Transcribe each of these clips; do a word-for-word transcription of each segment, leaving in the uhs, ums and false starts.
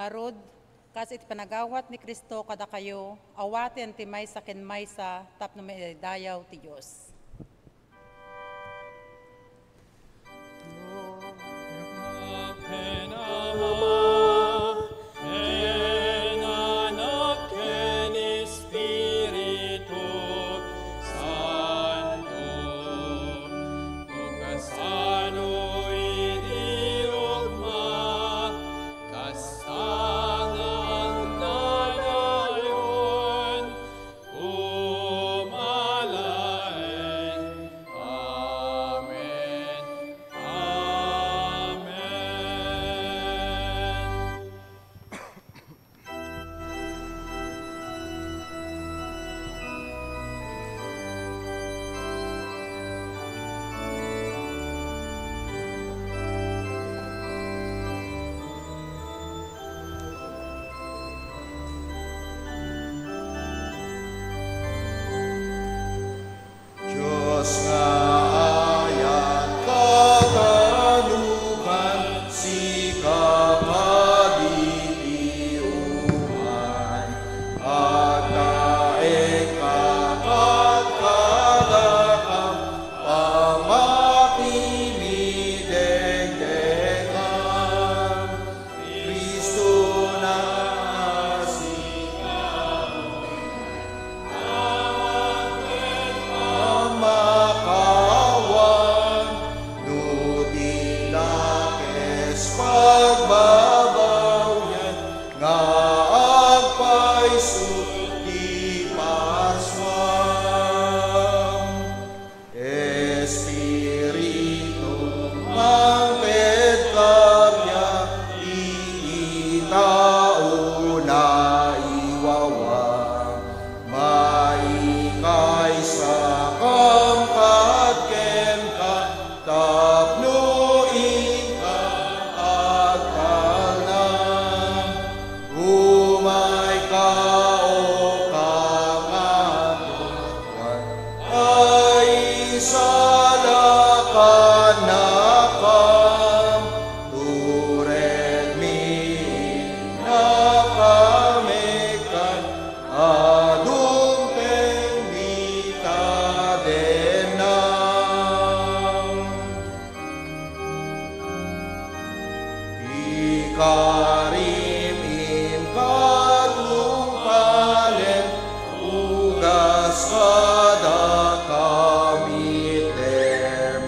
Ngarud, kas iti panagawat ni Cristo kadakayo, awaten ti maysa ken maysa tapno maidaydayaw ti Dios. Ken Ama, ken Anak, ken Espiritu Santo, no kasano idi rukma, kasta nga agnanayon, umalaen. Amen. Amen. Dios nga ayat kakanukan, sika kaditi umay. Agtaengka kadakam, pamati mi denggenam. Cristo, naasiam, awan ket pamakawan, no di dakes pagbabawian, nga agpayso ti Paskua. Espiritu, mangted kabiit iti tao naiwawa. Maikaysakam kad kenka, tapno inka agtalna. Umayka, O Kangatoan, aisalakan nakam, turedmi nakam, ikan adun ken dita dennam. Ikarim, inka tungpalen, ugas kadakam item,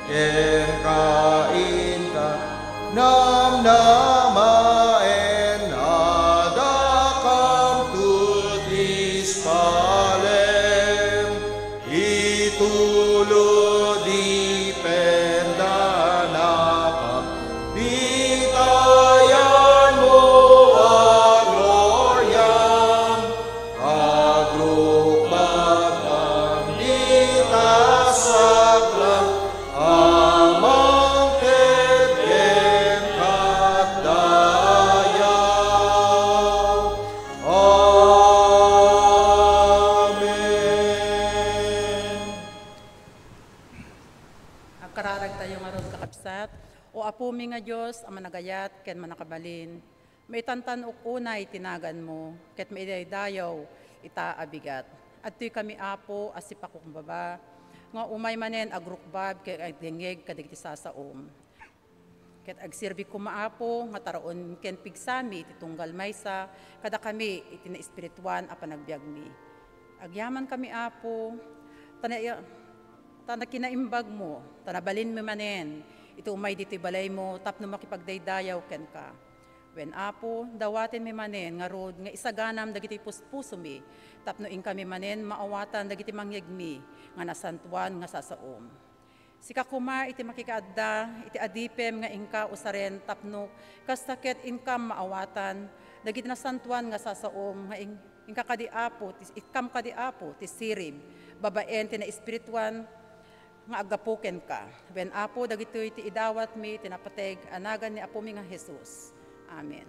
kenka inka namnamaen, adakam tutis palem. Itulo di pendanakam, ditayan mo a gloriam, agrukbabkam dita saklam, amang ket kenka dayaw. Amen. Agkararagtayo ngarud, kakabsat. O Apomi nga Dios a managayat ken mannakabalin, maitantan-ok unay ti naganmo, ket maidaydayaw ita a bigat. Adtoy kami, Apo, a sipakumbaba, nga umay manen agrukbab ken agdengngeg kadagiti sasaom. Ket agserbi koma, Apo, nga taraon ken pigsami iti tunggal maysa kadakami iti naespirituan a panagbiagmi. Agyamankami, Apo, ta na-, ta nakinaimbagmo, ta nabalinmi manen iti umay ditoy balaymo tapno makipagdaydayaw kenka. Wen, Apo, dawatenmi manen ngarud nga isaganam dagiti puspusomi tapno inkami manen maawatan dagiti mangngegmi nga nasantoan nga sasaom. Sika koma iti makikaadda iti adipem nga inka usaren tapno kasta ket inkam maawatan dagiti nasantoan nga sasaom nga in-, inka kadi, Apo, ti, inkam kadi, Apo, ti sirib babaen ti naespirituan nga aggapu kenka. Wen, Apo, dagitoy ti idawatmi ti napateg a nagan ni Apomi nga Jesus. Amen.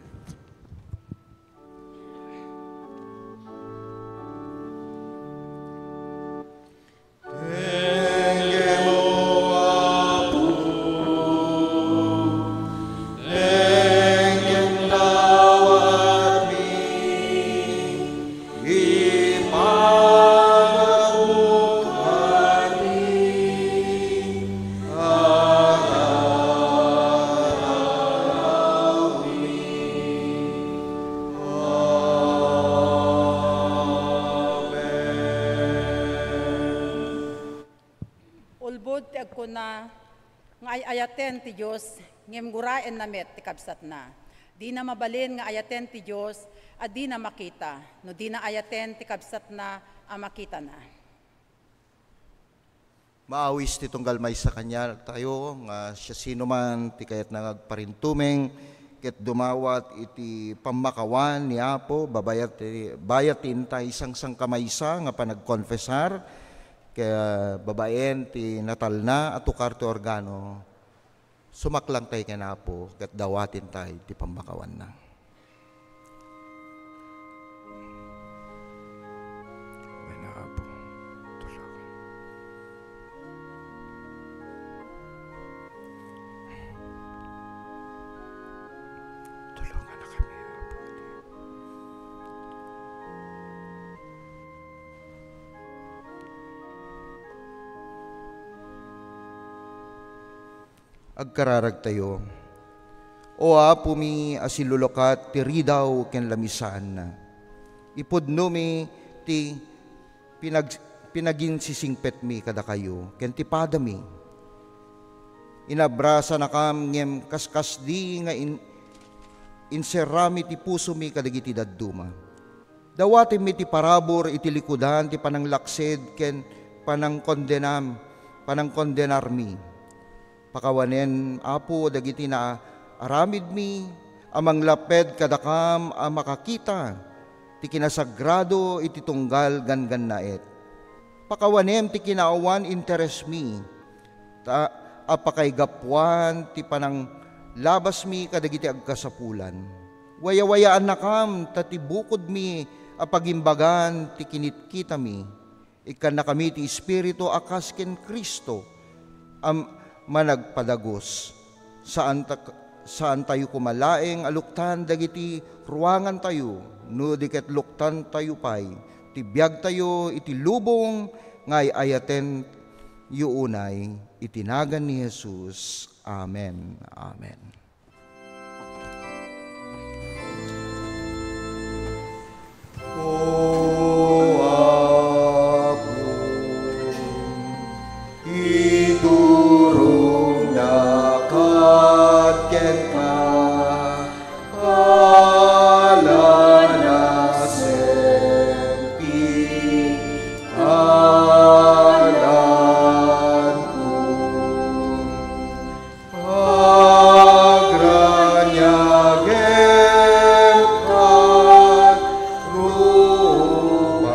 Thank you, Apo. Thank you, nga ay-ayaten ti Dios, ngem guraenna met ti kabsatna. Dina mabalin nga ayaten ti Dios a dina makita, no dina ayaten ti kabsatna a makitana. Maawis ti tunggal maysa kaniatayo nga siasinoman ti kayatna nga agparintumeng ket dumawat iti pammakawan ni Apo, babayat ti, bayat ti intay sangsangkamaysa nga panagkonfesar, ket babaen ti natalna a tukar ti organo. Sumaklangtay ken Apo ket dawatentay ti pammakawanna. Wen, Apo, tulakan. Tulungan na kami, Apo. Agkararagtayo. O Apomi a sinlulukat ti ridaw ken lamisaanna, ipudnomi ti pinag-, pinaginsisingpetmi kadakayo ken ti padami. Inabrasanakam ngem kaskasdi nga in-, inserrami ti pusomi kadagiti dadduma. Dawatenmi ti parabur iti likudan ti pananglaksid ken panangkondenam-, panangkondenarmi. Pakawanem, Apo, dagiti naaramidmi a manglapped kadakam a makakita ti kinasagrado iti tunggal ganggannaet. Pakawanem ti kinaawan interesmi, ta a pakaigapuan ti pananglabasmi kadagiti agkasapulan. Wayawayaannakam ta ti bukodmi a pagimbagan ti kinitkitami. Ikkannakami ti Espiritu a kas ken Cristo a managpadagus. Saan ta-, saantayo koma laeng a luktan dagiti ruangantayo, no di ket luktantayo pay ti biagtayo iti lubong nga ay-ayatenyo unay. Iti nagan ni Jesus. Amen. Amen. O Apo, iturongnak kenka, ala nasem ti kalanko. Agraniagem kat rupak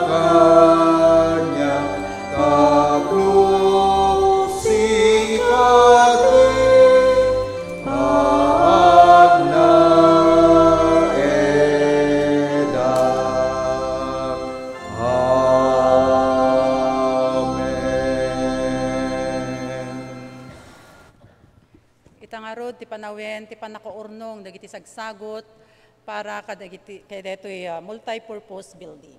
kaniak, tapno sika ti agnaedak. Amen. Ita ngarud ti panawen ti pannakaurnong dagiti sagsagut para kadagiti, kadaytoy, ah, multi-purpose building.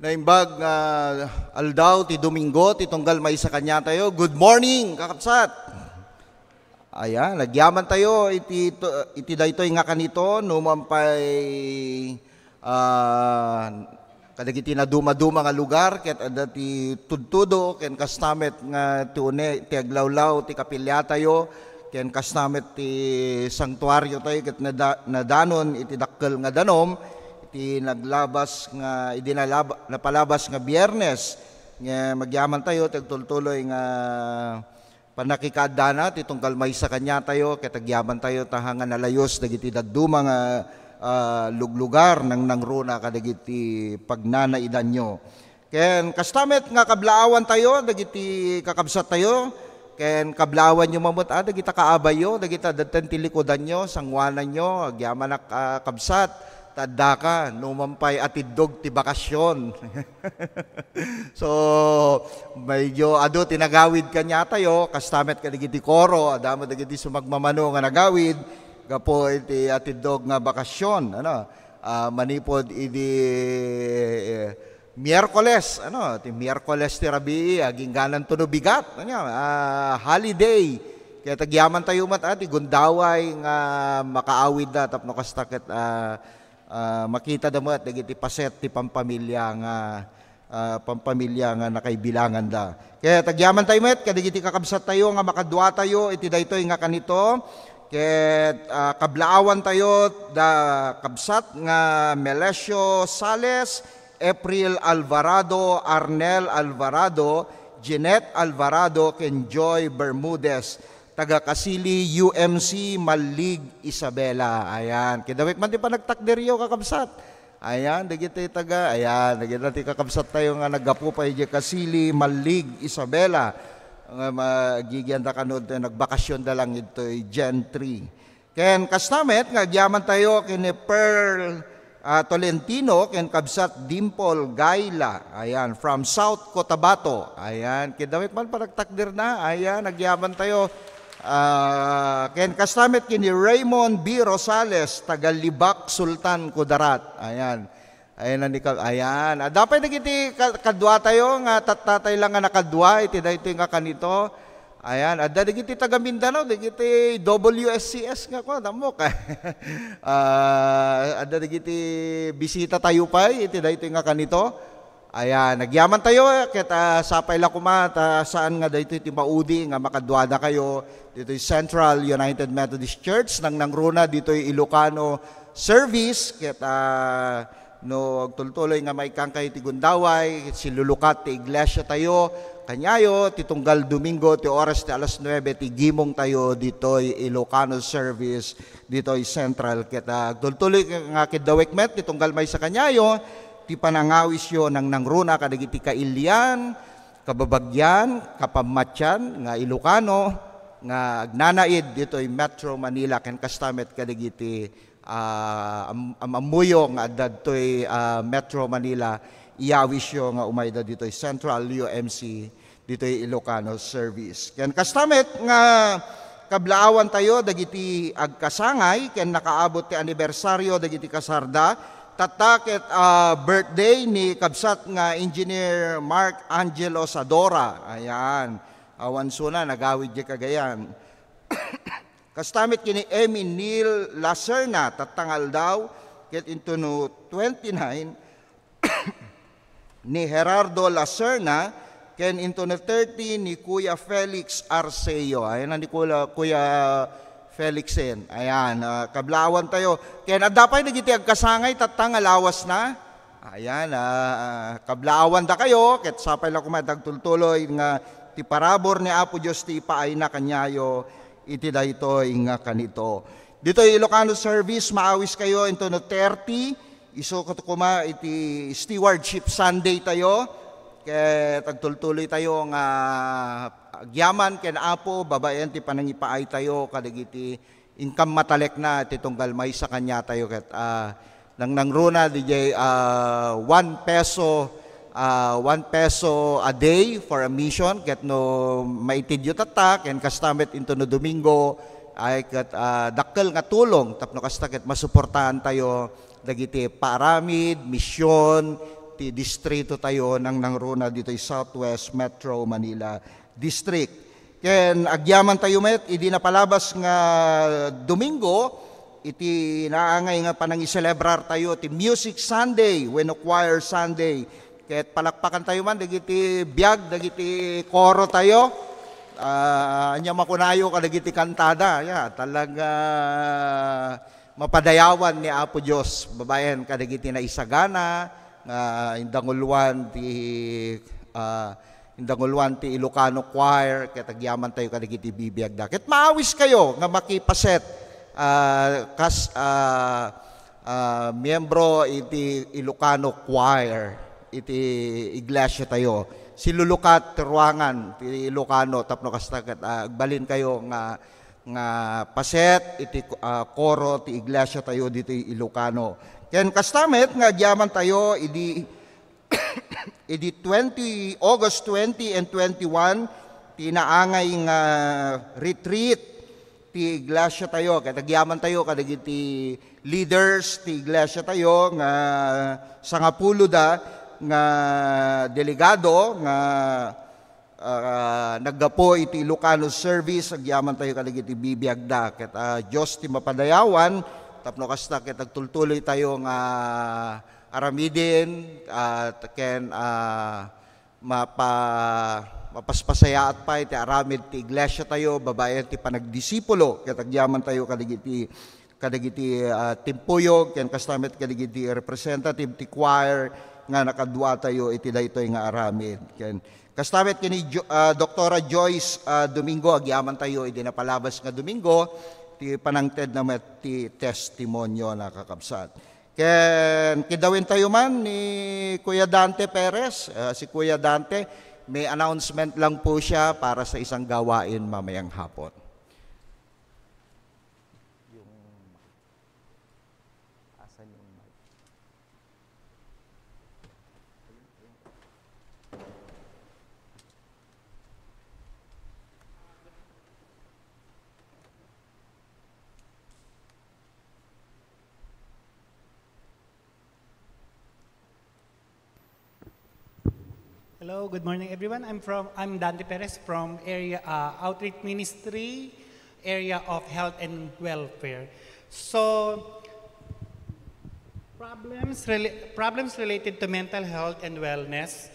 Naimbag nga aldaw ti Domingo, ti tunggal maysa kaniatayo. Good morning, kakabsat! Ayan, nagyamantayo iti, to- iti daytoy nga kanito, no man pay, ah, kadagiti nadumaduma nga lugar, ket adda ti tudtudo, ken kastamet nga ti une, ti aglawlaw, ti kapiliatayo, ken kastamet ti sanktuario tayo, ket nada- nadanon iti dakkel nga danom, iti naglabas nga, idi nalab- napalabas nga Biyernes, nga magyamantayo ti agtultuloy nga pannakikaaddana ti tunggal maysa kaniatayo, ket agyamantayo ta hangan nalayos dagiti dadduma nga, ah, luglugar, nangnangruna kadagiti pagnanaidanyo. Ken kastamet nga kablaawantayo dagiti kakabsattayo, ken kablaawanyo mammet a dagita kaabayyo, dagita dadten ti likudanyo, sanguananyo, agyamanak a kabsat, ta addaka, no man pay atiddog ti bakasyon. So, medyo adu ti nagawid kaniatayo, kastamet kadagiti koro, adda met dagiti sumagmamano nga nagawid, gapu iti atiddog nga bakasyon, ano, ah, manipud idi, eh, Miyerkules, ano, ti Miyerkules ti rabii, aginggananto no bigat, ano, ah, holiday. Ket agyamantayo met, ah, ti gundaway nga makaawidda tapno kasta ket, ah, ah, makitada met dagiti paset ti pampamilya nga, ah, pampamilya nga nakaibilanganda. Ket agyamantayo met kadagiti kakabsattayo nga makaduatayo iti daytoy nga kanito. Ket, ah, kablaawantayo da kabsat nga Melesio Sales, April Alvarado, Arnel Alvarado, Jeanette Alvarado, ken Joy Bermudez, taga Kasili, U M C, Mallig, Isabela. Ayan. Kidawek man ti panagtakderyo, kakabsat. Ayan, dagiti taga, ayan, dagiti ti kakabsattayo nga naggapu pay idiay Kasili, Mallig, Isabela. Nga ma-, agigyan da kano, nagbakasyon da lang itoy Gen three. Ken kasta met nga agyamantayo ken ni Pearl, ah, Tolentino ken kabsat Dimple Gaila. Ayan, from South Cotabato. Ayan, kidawek man panagtakderna. Ayan, agyamantayo. Ah, ken kasta met ken ni Raymond B Rosales, taga Libak, Sultan Kudarat. Ayan. Ayan, ni ka-, ayan. Adda pay dagiti ka-, kaduatayo nga tattatay lang nga nakadua iti daytoy nga kanito. Ayan, adda dagiti taga Mindanao, dagiti W S C S nga kuan, ammok. Ah, adda dagiti bisita tayo pay iti daytoy nga kanito. Ayan, nagyaman tayo, ket, ah, sapay la koma, ta saan nga daytoy ti maudi nga makaduada kayo ditoy Central United Methodist Church, nangnangruna ditoy Ilocano service, ket, ah, no agtultuloy nga maikkan kayo ti gundaway, silulukat ti iglesia tayo, kaniayo, ti tunggal Domingo, ti oras ti alas nuebe, ti gimong tayo ditoy Ilocano service, ditoy Central. Ket, ah, agtultuloy nga kiddawek met, ti tunggal maysa kaniayo, ti panangawisyo nangnangruna kadagiti kailian, kababagian, kapammatian nga Ilocano nga agnanaid ditoy Metro Manila, ken kasta met kadagiti, ah, am-, am-, ammuyo nga adda ditoy, ah, Metro Manila, iyawisyo nga umayda ditoy Central U M C, ditoy Ilocano service. Ken kasta met nga kablaawan tayo dagiti agkasangay ken nakaabot ti anibersaryo dagiti kasarda, tatta ket, ah, birthday ni kabsat nga Engineer Mark Angelo Sadora. Ayan. Awan suna, nagawid di Cagayan. Kasta met ken ni Emmy Neil Lacerna, tatta nga aldaw, ket intono twenty-nine, ni Gerardo Lacerna, ken intono thirty ni Kuya Felix Arceo. Ayan na ni Kuya, Kuya Felix en. Ayan, ah, kablaawan tayo. Ken adda pay dagiti agkasangay, tatta nga lawas na. Ayan, ah, ah, kablaawan da kayo, ket sapay la koma dagtultuloy nga ti parabur ni Apo Dios ti ipaayna kaniayo iti daytoy nga kanito. Ditoy Ilocano service, maawis kayo intono thirty, isu koma iti Stewardship Sunday tayo, ket agtultuloy tayo nga agyaman ken Apo, babaen ti panangipaay tayo kadagiti inkam matalekna ti tunggal maysa kaniatayo ket, ah, nangnangruna didiay, ah, one peso, ah, one peso a day for a mission, ket no maitidyo tatta, ken kasta met intono Domingo, ay ket, ah, dakkel nga tulong tapno kasta ket masuportaan tayo dagiti paaramid, mision, ti distrito tayo nang nangruna ditoy Southwest Metro Manila District. Ken agyaman tayo met idi napalabas nga Domingo, iti naangay nga panangiselebrar tayo ti Music Sunday wenno Choir Sunday. Ket palakpakan tayo man dagiti biag, dagiti koro tayo. Ah, ania makunayo kadagiti kantada? Ya, talaga mapadayawan ni Apo Dios babaen kadagiti naisagana nga indanguluan ti, ah, indanguluan ti Ilocano Choir ket agyaman tayo kadagiti bibiagda. Ket maawis kayo nga makipaset, ah, kas, ah, ah, miyembro iti Ilocano Choir iti iglesia tayo. Silulukat ti ruangan ti Ilocano tapno kasta ket, ah, agbalin kayo nga nga paset iti, ah, koro ti iglesia tayo ditoy Ilocano. Ken kasta met nga agyaman tayo idi, idi twenty, August twenty and twenty-one, ti naangay nga retreat ti iglesia tayo. Ket agyaman tayo kadagiti leaders ti iglesia tayo nga sangapulo da nga delegado nga ah, naggapu iti Ilocano service, agyaman tayo kadagiti bibiagda. Ket, ah, Dios ti mapadayawan, tapno kasta ket agtultuloy tayo nga aramiden, ah, ken, ah, mapa-, mapaspasayaat pay ti aramid ti iglesia tayo, babaen ti panagdisipulo. Ket agyaman tayo kadagiti kadagiti, ah, timpuyog, ken kasta met kadagiti representative ti choir nga nakaduatayo iti daytoy nga aramid. Ken kasta met ken ni Jo-, ah, Doktora Joyce, ah, Domingo, agyaman tayo idi napalabas nga Domingo, ti panangtedna met ti testimonio na kakabsat. Ken kidawin tayo man ni Kuya Dante Perez. Ah, si Kuya Dante, may announcement lang po siya para sa isang gawain mamayang hapon. Yung mic. Asan yung mic? Hello, good morning, everyone. I'm from, I'm Dante Perez from area, uh, Outreach Ministry, area of Health and Welfare. So, problems rela-, problems related to mental health and wellness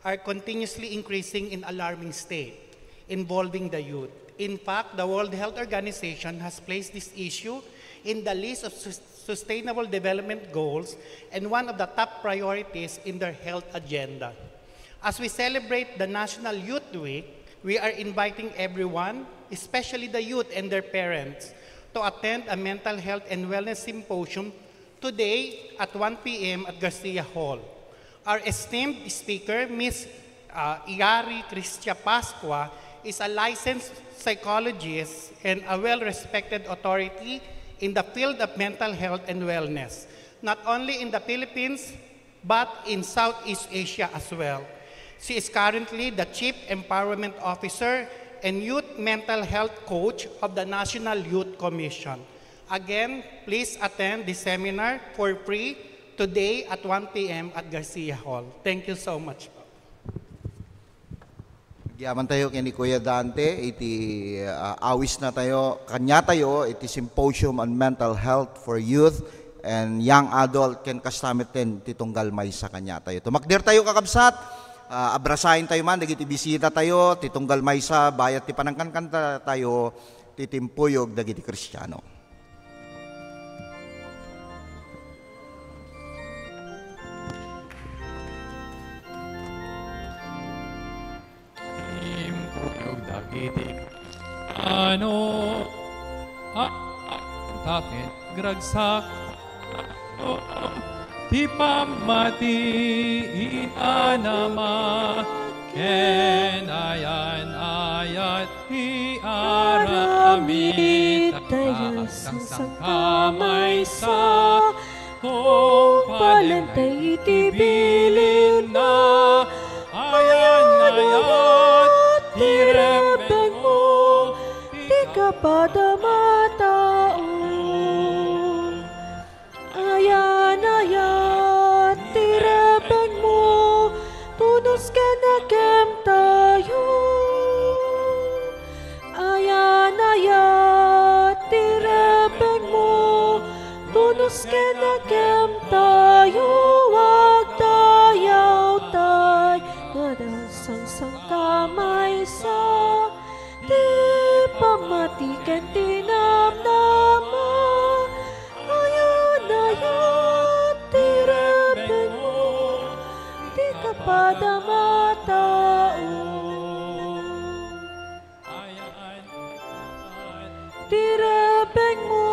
are continuously increasing in alarming state, involving the youth. In fact, the World Health Organization has placed this issue in the list of sus-, Sustainable Development Goals and one of the top priorities in their health agenda. As we celebrate the National Youth Week, we are inviting everyone, especially the youth and their parents, to attend a mental health and wellness symposium today at one p.m. at Garcia Hall. Our esteemed speaker, Miss, uh, Iari Cristia Pascua, is a licensed psychologist and a well-respected authority in the field of mental health and wellness, not only in the Philippines, but in Southeast Asia as well. She is currently the Chief Empowerment Officer and Youth Mental Health Coach of the National Youth Commission. Again, please attend this seminar for free today at one p.m. at Garcia Hall. Thank you so much po. Agyaman tayo ken ni Kuya Dante iti, ah, awis na tayo, kanya tayo iti Symposium on Mental Health for Youth and Young Adult ken kasta met ti tunggal maysa kanya tayo. Tumakder tayo, kakabsat, ah, abrasayen tayo man dagiti bisita tayo ti tunggal maysa bayat ti panangkankanta tayo ti timpuyog dagiti Kristiano. Impuyog dagiti ano, a, a, taken gragsak ti pammati ita nama ken ayan ayat ti aramid tayo sangkamaysa. Tungpalen tayo iti bilinna, ayan ayat ti rebbengmo, ti kapadam a tao. Ayan ayat ti rebbengmo. Sangsangkamaysa ti pammati ken ti namnama, ayan-ayat ti rebbengmo, ti kapadam a tao. Ti rebbengmo,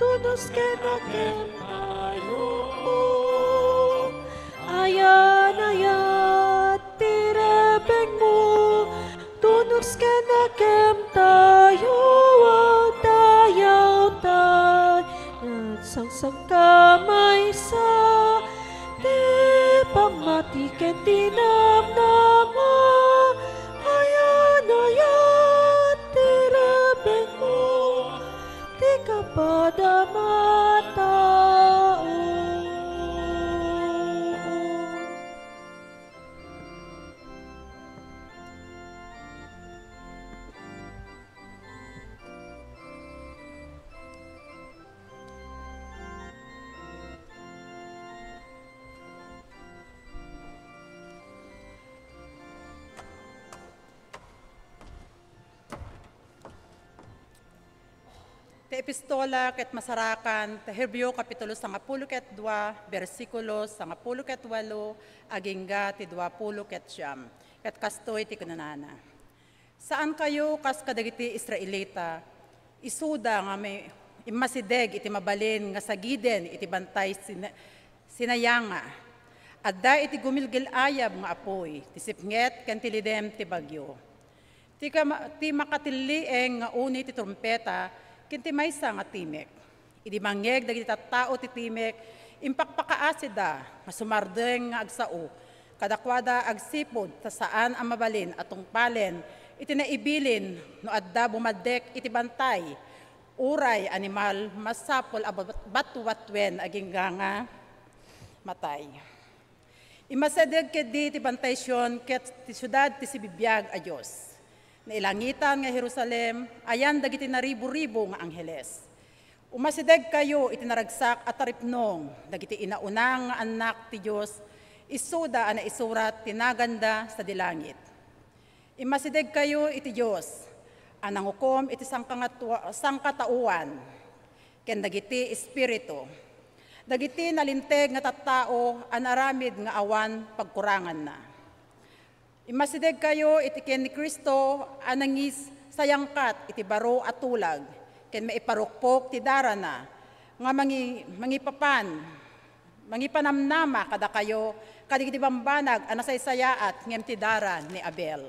tunos ken nakem tayo. Ayan-ayat ti rebbengmo, tunos ken nakem tayo, agdayawtayo. Sangsangkamaysa ti pammati ken ti namnama, ayan-ayat ti rebbengmo, ti kapadam a tao. Ti epistola ket masarakan ti Hebreo, kapitulo sangapulo ket dua, bersikulo sangapulo ket walo agingga ti duapulo ket siam. Ket kastoy ti kinunana: Saankayo kas kadagiti Israelita, isuda nga mi-, immasideg iti mabalin nga sagiden iti bantay sina-, sinayanga. Adda iti gumilgil-ayab nga apuy, ti sipnget ken ti lidem ti bagyo. Ti kama-, ti makatillieng nga uni ti trumpeta ken ti maysa nga timek. Idi mangngeg dagiti tattao ti timek, impakpakaasida nga sumardeng nga agsao kadakuada agsipud ta saan a mabalin a tungpalen iti naibilin no adda bumaddek iti bantay, uray animal, masapul a bat-, batwatwen agingga nga matay. Immasideg ketdi ti bantay Sion ket ti siudad ti sibibiag a Dios. Nailangitan nga Jerusalem, ayan dagiti nariburibo nga angheles. Umasidegkayo iti naragsak a taripnong dagiti inauna nga annak ti Dios, isuda a naisurat ti naganda sadi langit. Immasidegkayo iti Dios a nangukom iti sangkangatua-, sangkataoan ken dagiti espiritu, dagiti nalinteg nga tattao a naaramid nga awan pagkuranganna. Immasidegkayo iti ken ni Cristo a nangisayangkat iti baro a tulag ken maiparukpok ti darana nga mangi-, mangipapan, mangipanamnama kadakayo kadagiti bambanag a nasaysayaat ngem ti dara ni Abel.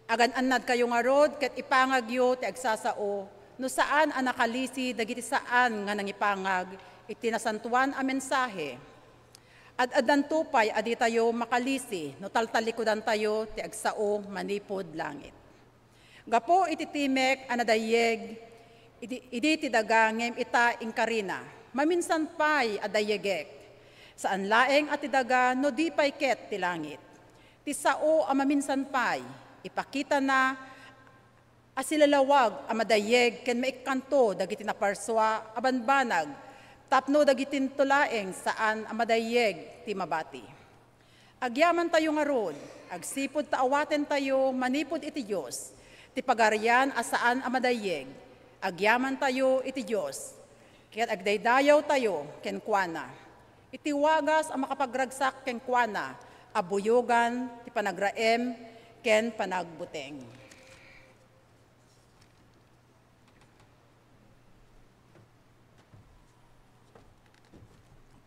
Agan-annadkayo ngarud ket ipangagyo ti agsasao no saan a nakalisi dagiti saan nga nangipangag iti nasantoan a mensahe. Ad-addanto pay a ditayo makalisi no taltalikudantayo ti agsao manipud langit. Gapu iti timek a nadayyeg idi, idi ti daga ngem ita inkarina, maminsan pay a dayyegek. Saan laeng a ti daga no di pay ket ti langit. Ti sao a maminsan pay, ipakitana a silalawag a madayyeg ken maikkanto dagiti naparsua a banbanag tapno dagitinto laeng saan a madayyeg ti mabati. Agyamantayo ngarud, agsipud ta awatentayo manipud iti Dios ti Pagarian a saan a madayyeg. Agyamantayo iti Dios ket agdaydayawtayo kenkuana iti wagas a makapagragsak kenkuana a buyogan ti panagraem ken panagbuteng.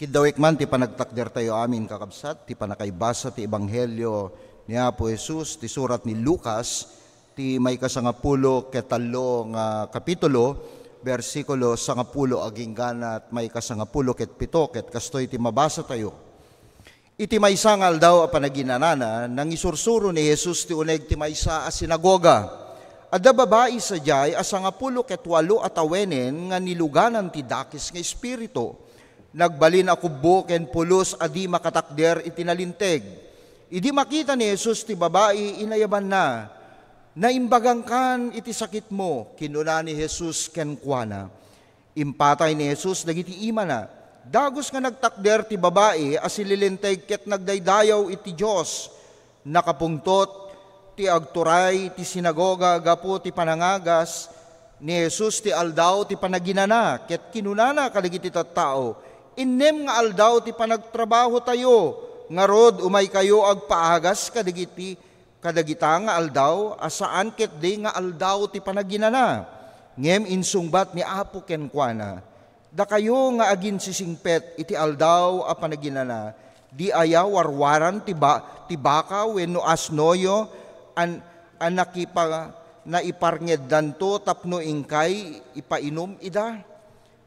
Kiddawek man ti panagtakdertayo amin, kakabsat, ti pannakaibasa ti Ebanghelio ni Apo Jesus, ti surat ni Lucas, ti maikasangapulo ket tallo nga kapitulo, bersikulo sangapulo agingga ti maikasangapulo ket pito, ket kastoy ti mabasatayo. Iti maysa nga aldaw a panaginanana, nangisursuro ni Jesus ti uneg ti maysa a sinagoga. Adda babai sadiay a sangapulo ket walo a tawenen nga niluganan ti dakes nga espiritu. Nagbalin a kubbo ken pulos a di makatakder iti nalinteg. Idi makita ni Jesus ti babai, inayabanna. "Naimbagangkan iti sakitmo," kinuna ni Jesus kenkuana. Impatay ni Jesus dagiti imana, Dagus nga nagtakder ti babai a sililinteg ket nagdaydayaw iti Dios. Nakapungtot ti agturay ti sinagoga gapu ti panangagas ni Jesus ti Aldaw ti Panaginana, ket kinunana kadagiti tattao, "Innem nga aldaw ti panagtrabahotayo, ngarud umaykayo agpaagas kadagiti, kadagita nga aldaw a saan ketdi nga aldaw ti panaginana." Ngem insungbat ni Apo kenkuana, "Dakayo nga aginsisingpet iti aldaw a panaginana, di aya warwaran ti ba-, ti baka wenno asnoyo an-, a nakipa-, naiparngeddanto tapno inkay ipainum ida?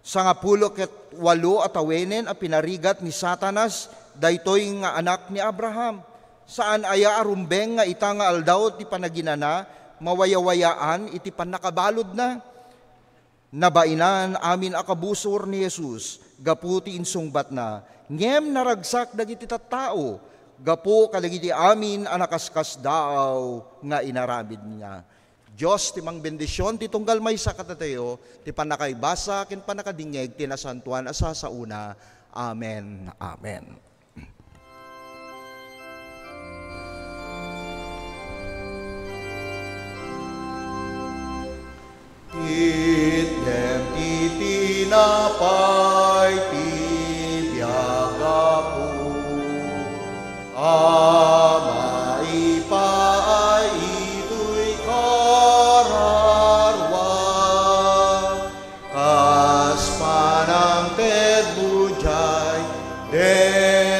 Sangapulo ket walo a tawenen a pinarigat ni Satanas, daytoy nga anak ni Abraham. Saan aya a rumbeng nga ita nga aldaw ti panaginana, mawayawayaan iti pannakabaludna?" Nabainan amin a kabusor ni Jesus gapu ti insungbatna, ngem naragsak dagiti tattao gapu kadagiti amin a nakaskasdaaw nga inaramidna. Dios ti mangbendision ti tunggal maysa kadatayo, ti pannakaibasa ken pannakadingngeg ti nasantoan a sasaona. Amen. Amen. Itdem ti tinapay ti biag, Apo, a maipaay itoy kararua, kas panangtedmo diay den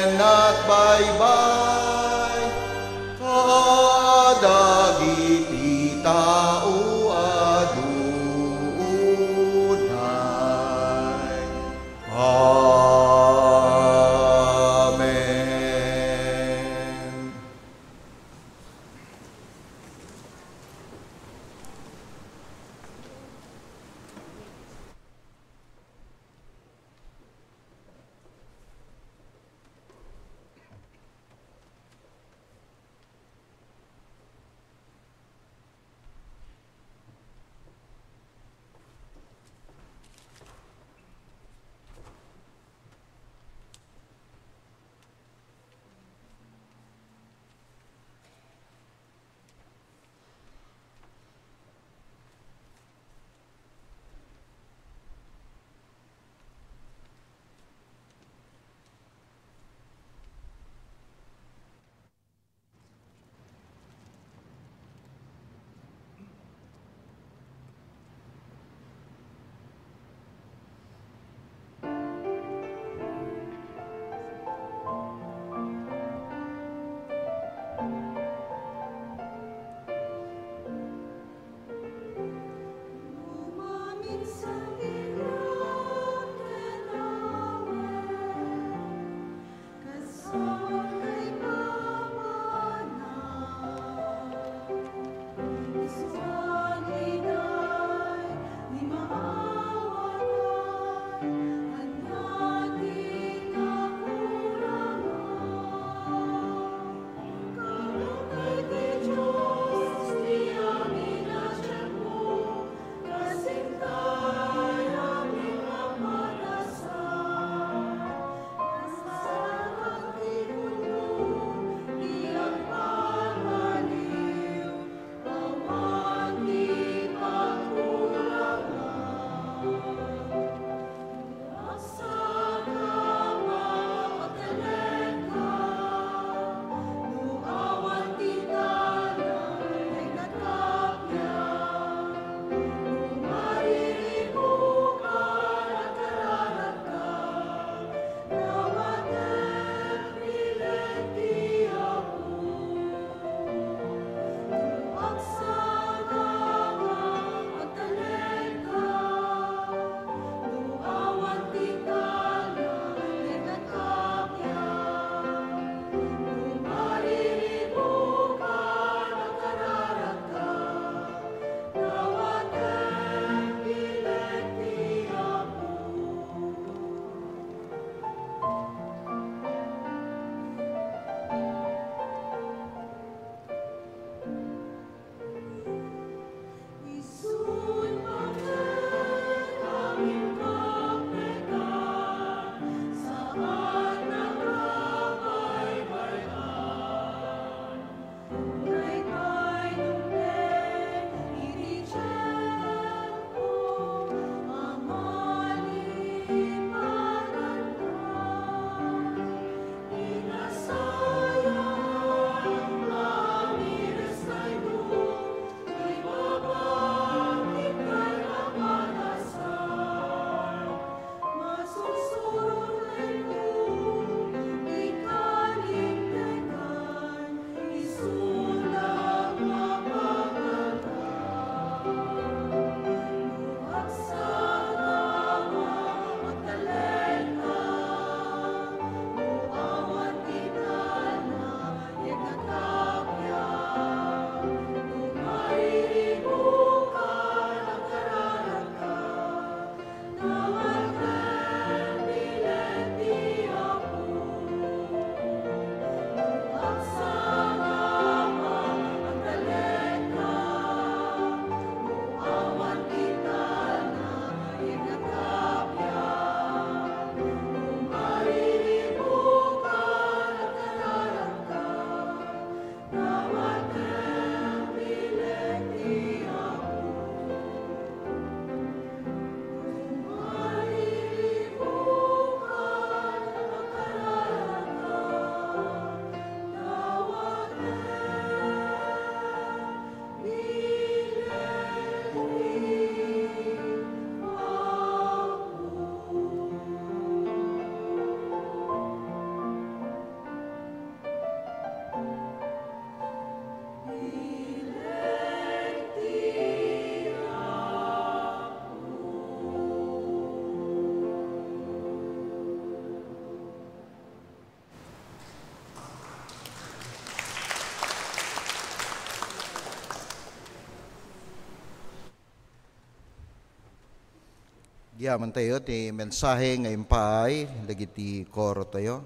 Yaman tayo ti mensahe nga impaay dagiti koro tayo.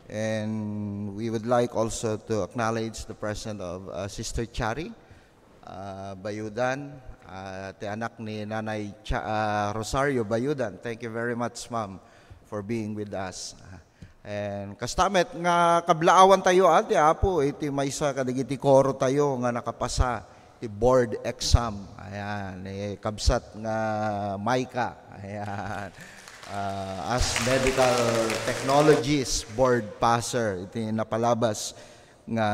And we would like also to acknowledge the presence of, uh, Sister Chari, uh, Bayudan, uh, ti anak ni Nanay Cha-, uh, Rosario Bayudan. Thank you very much, ma'am, for being with us. And kasta met nga kablaawan tayo, ah, ti Apo, iti maysa kadagiti koro tayo nga nakapasa ti board exam. Ayan, eh, kabsat nga Micah. Ayan. Ah, as medical technologist, board passer, iti napalabas nga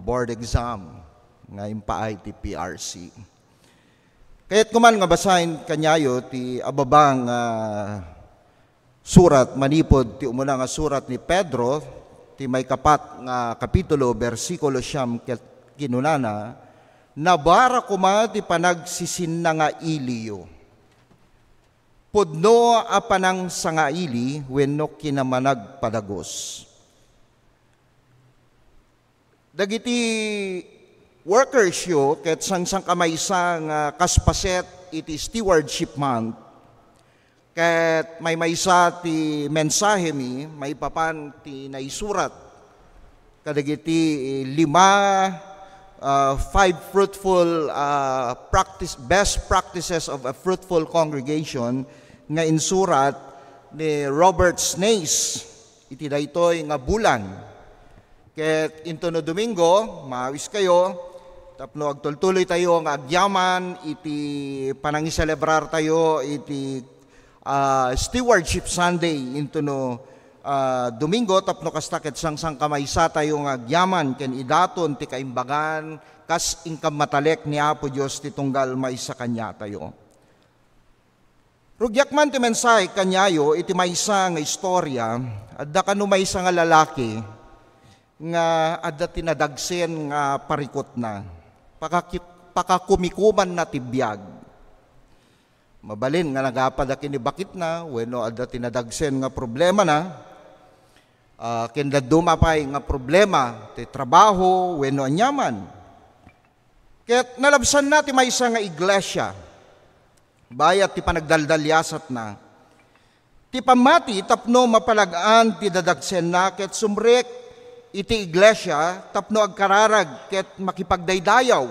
board exam nga impaay ti P R C. Kayatko man nga basaen kaniayo ti ababa nga surat manipud ti umuna nga surat ni Pedro, ti maikapat nga kapitulo, bersikulo siyam, ket kinunana, "Nabara koma ti panagsisinnangailiyo. Pudno a panangsangaili wenno kinamanagpadagos." Dagiti workers yo ket sangsangkamaysa nga kas paset iti Stewardship Month, ket maymaysa ti mensahemi maipapan ti naisurat kadagiti lima, ah, five fruitful, ah, practice, best practices of a fruitful congregation nga insurat ni Robert Snaith iti daytoy nga bulan. Ket intono Domingo, maawiskayo, tapno agtultuloytayo nga agyaman iti panangiselebrartayo iti, ah, Stewardship Sunday intono, ah, Domingo, tapno kasta ket sangsangkamaysatayo nga agyaman ken idaton ti kaimbagan kas inkammatalek ni Apo Dios ti tunggal maysa kaniatayo. Rugiak man ti mensahe kaniayo iti maysa nga istorya, adda kano maysa nga lalaki nga adda ti nadagsen nga parikutna. Pakaki-, pakakumikumanna ti biag. Mabalin nga nagapada ken ni bakitna, wenno adda ti nadagsen nga problemana, ah, ken dadduma pay nga problema ti trabaho, wenno aniaman. Ket nalabsanna ti maysa nga iglesia. Bayat ti panagdaldaliasatna. Ti pammati tapno mapalag-an ti dadagsenna ket sumrek iti iglesia tapno agkararag ket makipagdaydayaw.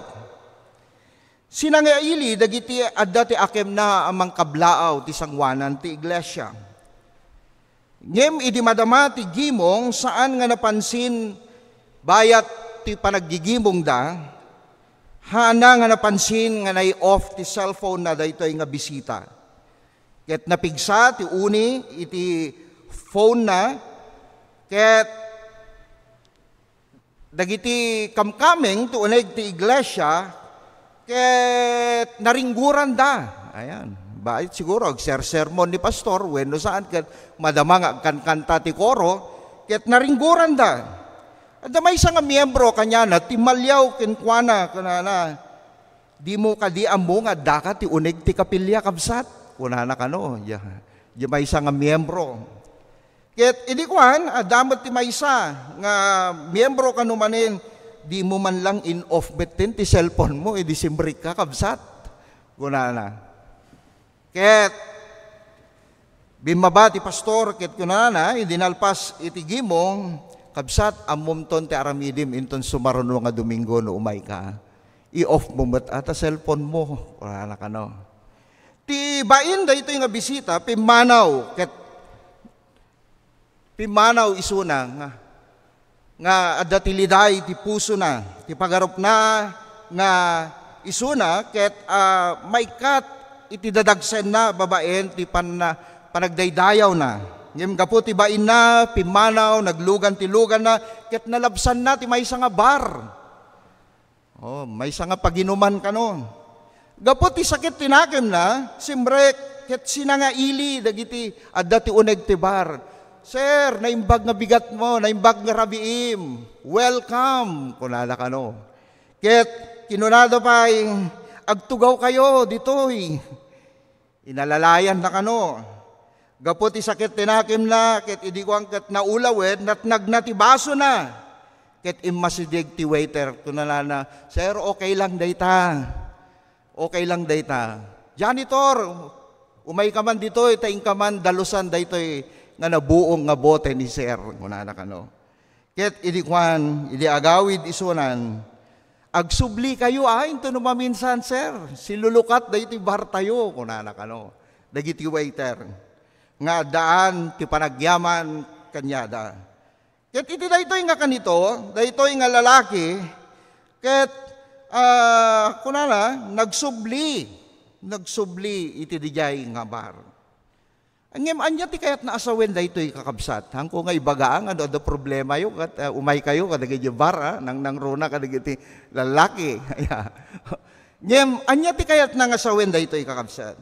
Sinangaili dagiti adda ti akemna a mangkablaaw ti sangoanan ti iglesia. Ngem idi madama ti gimong, saan nga napansin bayat ti panaggigimongda, haanna nga napansin nga nai-off ti cellphone na daytoy nga bisita. Ket napigsa ti uni iti phone na, ket dagiti kamkameng ti uneg ti iglesia, ket naringguranda. Ayan. Bait siguro, agsersermon ni pastor, wenno saan, ket madama nga agkankanta ti koro, ket naringguranda. Adda maysa nga miembro kaniana, timmaliaw kenkuana, kunana, "Dimo kadi ammo nga addaka ti uneg ti kapilya, kabsat?" kunana kano. Ya, ya maysa nga miembro. Ket idi kuan, adda met ti maysa nga miembro kano manen, "Dimo man lang in-off metten ti cellphone mo, idi simrek ka, kabsat," kunana. Ket bimmaba ti pastor ket kunana, idi nalpas iti gimong, "Kabsat, ammomton ti aramidim inton sumaruno nga Domingo no umayka. I-off mo met a ta cellphone mo," kunana kano. Ti bain daytoy nga bisita, pimmanaw ket pimmanaw isuna nga, nga adda ti liday ti pusona, ti pagarupna nga isuna ket, ah, maikkat iti dadagsenna babaen ti panna-, panagdaydayawna. Ngem gapu ti bainna, pimmanaw, naglugan ti luganna, ket nalabsanna ti maysa nga bar. Oh, maysa nga paginuman kano. Gapu ti sakit ti nakemna, simrek ket sinangaili dagiti adda ti uneg ti bar. "Sir, naimbag nga bigatmo, naimbag nga rabiim. Welcome," kunana kano. Ket kinunada pay, "Agtugawkayo ditoy." Inalalayanna kano. Gapu ti sakit ti nakemna, ket idi kuan ket naulawen, natnagna ti basona. Ket immasideg ti waiter, kunana, "Sir, okay lang dayta. Okay lang dayta." "Janitor, Umayka man ditoy, ta inka man dalusan daytoy nga nabuong nga bote ni Sir, kunana kano. Ket idi kuan, idi agawid isunan, "Agsublikayo, a, intono maminsan, Sir. Silulukat daytoy bartayo," kunana kano dagiti waiter nga addaan ti panagyaman kaniada. Ket iti daytoy nga kanito, daytoy nga lalaki, ket, ah, kunana, nagsubli, nagsubli iti didiay nga bar. Ngem ania ti kayatna a sawen daytoy, kakabsat? Haanko nga ibaga nga no adda problemayo, ket, ah, umaykayo kadagiti bar, ah, nangnangruna kadagiti lalaki. Ngem ania ti kayatna nga sawen daytoy, kakabsat?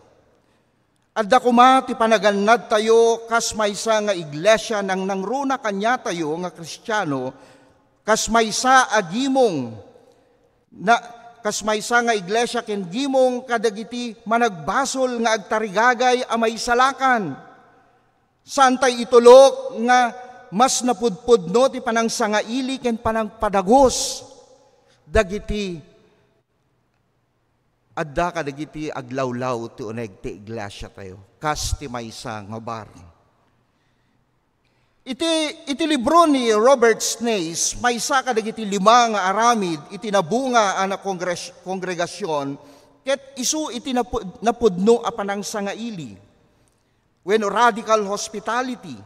Adda koma ti panagannadtayo kas maysa nga iglesia nangnangruna kaniatayo nga Kristiano, kas maysa a gimong, na, kas maysa nga iglesia ken gimong kadagiti managbasol nga agtarigagay a maisalakan. Saantay itulok nga mas napudpudno ti panangsangaili ken panangpadagos dagiti adda kadagiti aglawlaw ti uneg ti iglesiatayo, kas ti maysa nga bar. Iti, iti libro ni Robert Snaith, maysa kadagiti lima nga aramid iti nabunga a na kongres-, kongregasyon, ket isu iti napu-, napudno a panangsangaili wenno radical hospitality.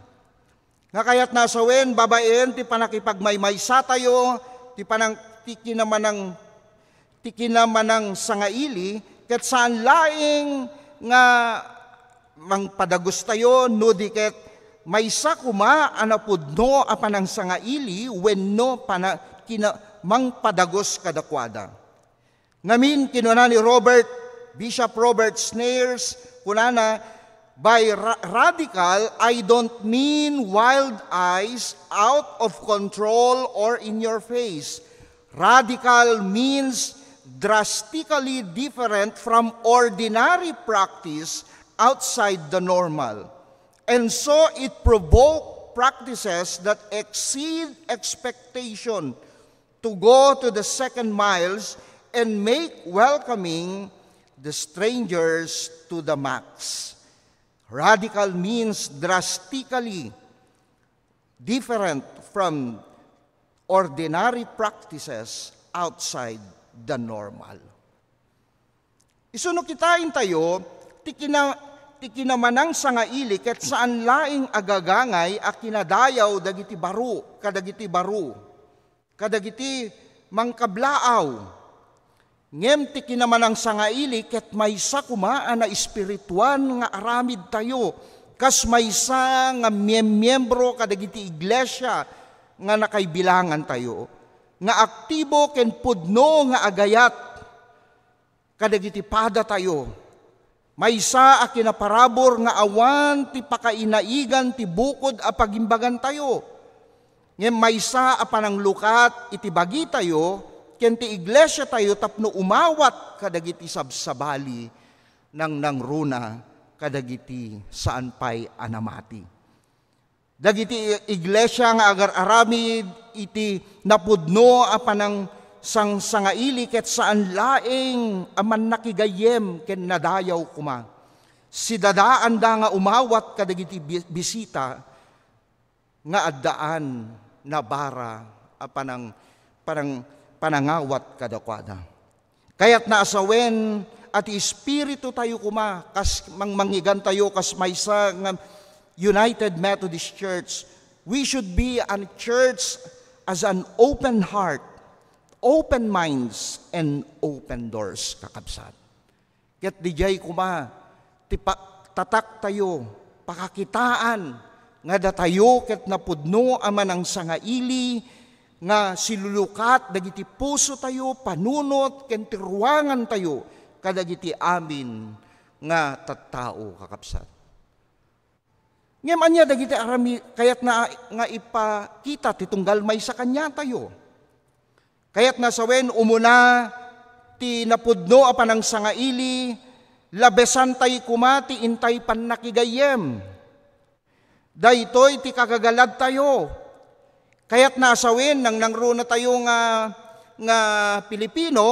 Nga kayatna a sawen, babaen ti pannakipagmaymaysatayo, ti panang-, ti kinamanang-, ti kinamanangsangaili, ket saan laeng nga mangpadagostayo, no di ket maysa koma a napudno a panangsangaili wenno pana-, kina-, mangpadagos kadakuada. Ngamin, kinuna ni Robert, Bishop Robert Snaith, kunana, "By ra-, radical, I don't mean wild eyes, out of control, or in your face. Radical means drastically different from ordinary practice outside the normal. And so it provoke practices that exceed expectation to go to the second miles and make welcoming the strangers to the max." Radical means drastically different from ordinary practices outside the normal. Isu no kitaentayo, ti kina-, ti kinamanangsangaili ket saan laeng a gagangay a kinadayaw dagiti baro, kadagiti baro, kadagiti mangkablaaw. Ngem ti kinamanangsangaili ket maysa koma a naespirituan nga aramidtayo, kas maysa nga miemmiembro kadagiti iglesia nga nakaibilangantayo, nga aktibo ken pudno nga agayat kadagiti padatayo. Maysa a kinaparabur nga awan ti pakainaigan ti bukod a pagimbagantayo. Ngem maysa a pananglukat iti bagitayo ken ti iglesiatayo tapno umawat kadagiti sabsabali nangnangruna kadagiti saan pay a namati. Dagiti iglesia nga agar-aramid iti napudno a panangsangsangaili ket saan laeng a mannakigayyem ken nadayaw koma. Sidadaanda nga umawat kadagiti bi-, bisita nga addaan nabara a panang-, panang-, panangawat kadakuada. Kayatna a sawen a ti espiritayo koma, kas mangmangigantayo kas maysa nga United Methodist Church, we should be a church as an open heart, open minds, and open doors, kakabsat. Ket didiay koma ti pa-, tataktayo, pakakitaan nga datayo ket napudno a manangsangaili nga silulukat dagiti pusotayo, panunot, ken ti ruangantayo kadagiti amin nga tattao, kakabsat. Ngem ania dagiti arami-, kayatna nga ipakita ti tunggal maysa kaniatayo? Kayatna sawen, umuna, ti napudno a panangsangaili, labesantay koma ti intay pannakigayyem. Daytoy ti kagagaladtayo. Kayatna a sawen, nangnangrunatayo nga, nga Pilipino,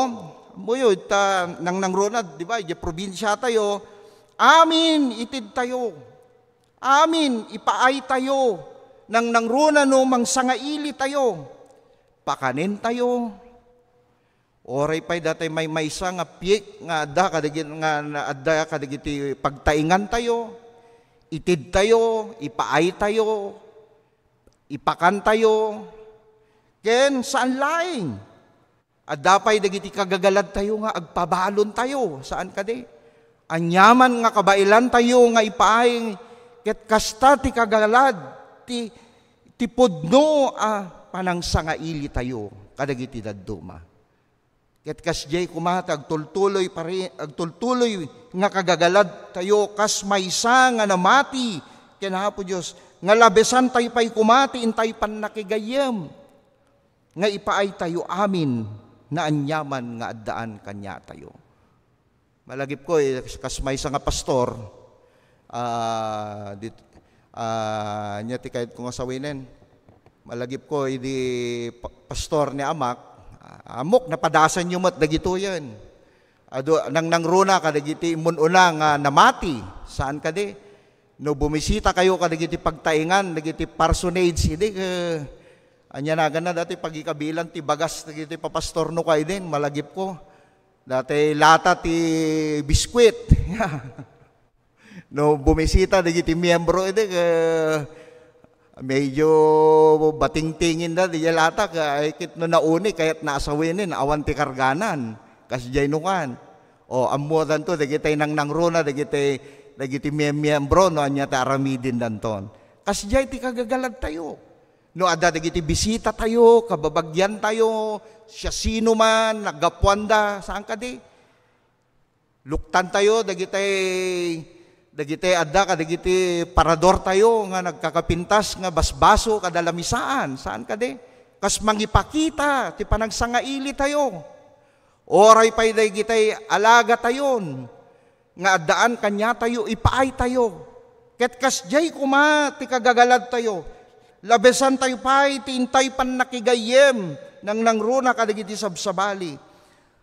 ammoyo, ta nangnangruna, di ba, idiay probinsiatayo, Amin itedtayo. Amin ipaaytayo. Nangnangruna no mangsangailitayo. Pakanentayo. Uray pay datay maymaysa nga piek nga adda kadagit-, nga, nga adda kadagiti pagtaingantayo, itedtayo, ipaaytayo, ipakantayo, ken saan laeng. Adda pay dagiti kagagaladtayo nga agpabalontayo, saan kadi? Aniaman nga kabailantayo nga ipaay, ket kasta ti kagalad, ti, ti pudno a panangsangailitayo kadagiti dadduma. Ket kasdiay koma ti agtultuloy pari-, agtultuloy nga kagagaladtayo kas maysa nga namati ken Apo Dios, nga labesantayo pay koma ti intay pannakigayyem nga ipaaytayo amin nga aniaman nga addaan kaniatayo. Malagipko, eh, kas maysa nga pastor, ah, dit-, ah, ania ti kayatko nga sawinen? Malagipko, idi pa-, pastor ni amak, ah, ammok, napadasanyo met dagitoyen. Adu, nangnangruna kadagiti immun-una nga namati, saan kadi? No bumisitakayo kadagiti pagtaingan, dagiti parsonage, idi, eh, ania naganna dati pagikabilan ti bagas dagiti papastor no kaidin, malagipko. Dati lata ti biskwit. No bumisita dagiti miyembro idi, eh, medyo batingtingin da, di lata, ka-, ay ket no nauni, kayat naasawinen, awan ti karganan. Kasdiay no kan. O, ammodanto, dagiti nangnangruna, dagiti, dagiti miyem-, miyembro, no, ania ti aramidindanton. Kasdiay ti kagagaladtayo. No adda dagiti bisitatayo, kababagiantayo, siasinoman, naggapuanda, saan kadi? Luktantayo dagiti, dagiti adda kadagiti paradortayo nga nagkakapintas nga basbaso kada lamisaan, saan kadi? Kas mangipakita ti panagsangailitayo. Uray pay dagiti alagatayon nga addaan kaniatayo, ipaaytayo. Ket kasdiay koma ti kagagaladtayo. Labesantayo pay ti intay pannakigayyem, nangnangruna kadagiti sabsabali.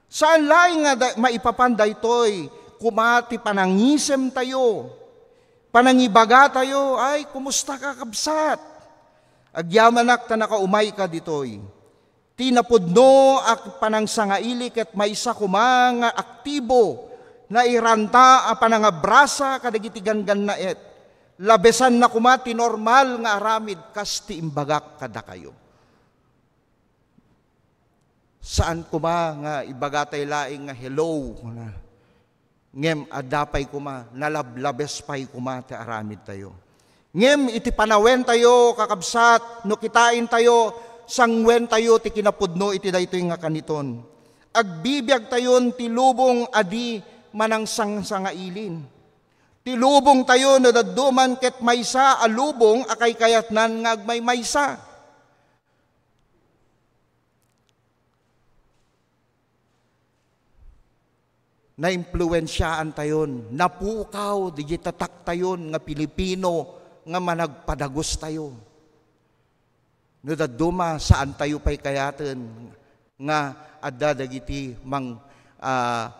Saan laeng nga da-, maipapan daytoy, koma ti panangisemtayo, panangibagatayo, "Ay, kumusta ka, kabsat? Agyamanak ta nakaumayka ditoy." Ti napudno a panangsangaili ket maysa koma nga aktibo, nairanta a panangabrasa kadagiti ganggannaet. Labesanna koma ti normal nga aramid kas ti imbagak kadakayo. Saan koma nga ibagatay laeng nga, "Hello," kuna. Ngem adda pay koma, nalablabes pay koma ti aramidtayo. Ngem iti panawentayo, kakabsat, no kitaentayo, sanguentayo ti kinapudno iti daytoy nga kaniton. Agbibiagtayon ti lubong a di manangsangsangailin. Ti lubongtayo no dadduman ket maysa a lubong a kaykayatnan nga agmaymaysa. Naimpluensiaantayon, napukaw didiay tataktayon nga Pilipino nga managpadagustayo. No dadduma, saantayo pay kayaten nga adda dagiti mang-, ah,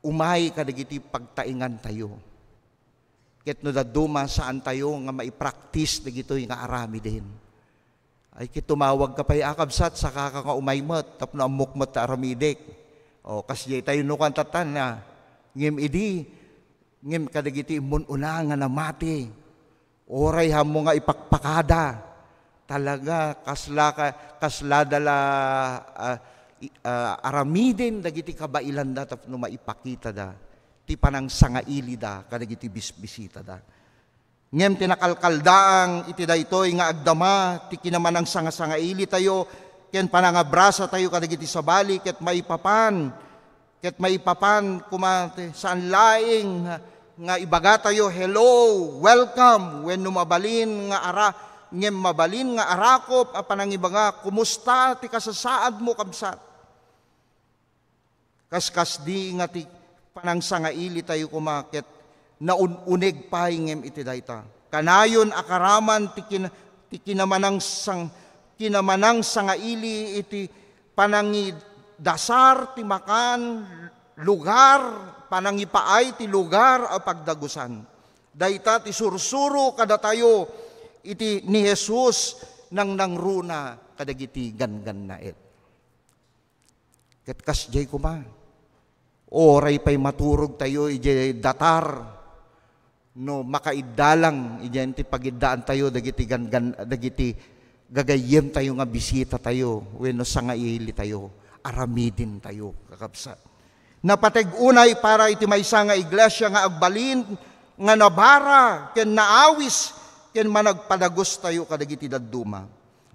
umay kadagiti pagtaingantayo. Ket no dadduma, saantayo nga maipraktis dagitoy nga aramiden. Ay, ket tumawag ka pay a, kabsat, saka ka nga umay met, tapno ammok met ta aramidek. O, kasdiay tayo no kan tattan, a. Ngem idi, ngem kadagiti immun-una nga namati, uray ammo nga ipakpakada, talaga, kasla ka, kasla da la, a, i-, a, aramiden dagiti kabailanda tapno maipakitada ti panangsangailida kadagiti bisbisitada. Ngem ti nakalkaldaang iti daytoy nga agdama ti kinamanangsangasangailitayo ken panangabrasatayo kadagiti sabali ket maipapan, ket maipapan koma ti saan laeng nga ibagatayo, "Hello, welcome," wenno mabalin nga ara-, ngem mabalin nga arakop a panangibaga, "Kumusta ti kasasaadmo, kabsat?" Kaskasdi nga ti panangsangailitayo koma ket naun-uneg pay ngem iti dayta. Kanayon a karaman ti kin-, ti kinamanangsang-, kinamanangsangaili iti panangidasar ti makan, lugar, panangipaay ti lugar a pagdagusan. Dayta ti sursuro kadatayo iti ni Jesus nangnangruna kadagiti ganggannaet. Ket kasdiay koma, uray pay maturogtayo idiay datar, no makaiddalan idiay ti pagiddaantayo dagiti ganggan-, dagiti gagayyemtayo nga bisitatayo wenno sangailitayo, aramidentayo, kakabsat. Napateg unay para iti maysa nga iglesia nga agbalin, nga nabara ken naawis ken managpadagustayo kadagiti dadduma.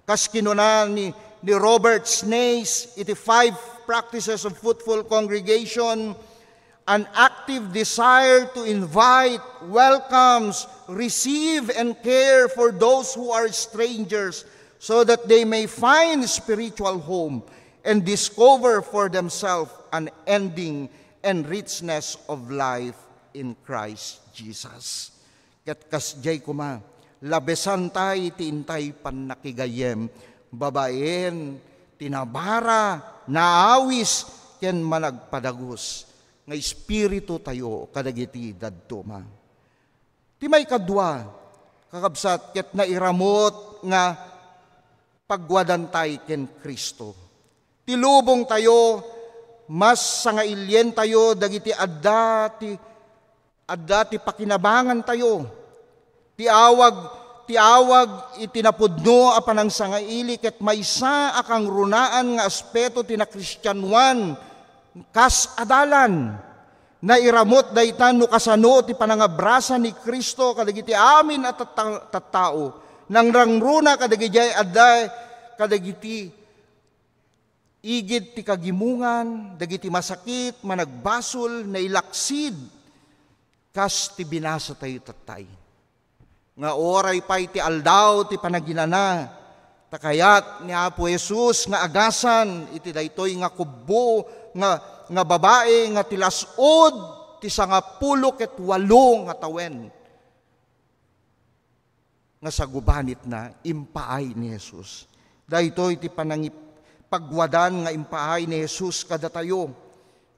Kas kinuna ni, ni Robert Snaith iti Five Practices of Fruitful Congregation, an active desire to invite, welcomes, receive, and care for those who are strangers so that they may find spiritual home and discover for themselves an ending and richness of life in Christ Jesus. Ket kasdiay koma, labesantay ti intay pannakigayyem babaen ti nabara, naawis, ken managpadagus nga espiritutayo kadagiti dadduma. Ti maikadua, kakabsat, ket nairamut nga pagwadantay ken Cristo. Ti lubongtayo, mas sangailientayo dagiti adda ti, adda ti pakinabangantayo. Ti awag, ti awag iti napudno a panangsangaili ket maysa a kangrunaan nga aspeto ti nakristianoan kas adalan. Nairamut dayta no kasano ti panangabrasa ni Cristo kadagiti amin a tatta-, tattao. Nangrangruna kadagiti adda kadagiti igid ti kagimongan, dagiti masakit, managbasol, nailaksid, kas ti binasatayo tattay. Nga uray pay ti aldaw ti panaginana, ta kayat ni Apo Jesus nga agasan iti daytoy nga kubbo nga, nga babai nga ti las-ud ti sangapulo ket walo nga tawen nga sagubanitna, impaay ni Jesus. Daytoy ti panangip-, pagwadan nga impaay ni Jesus kadatayo.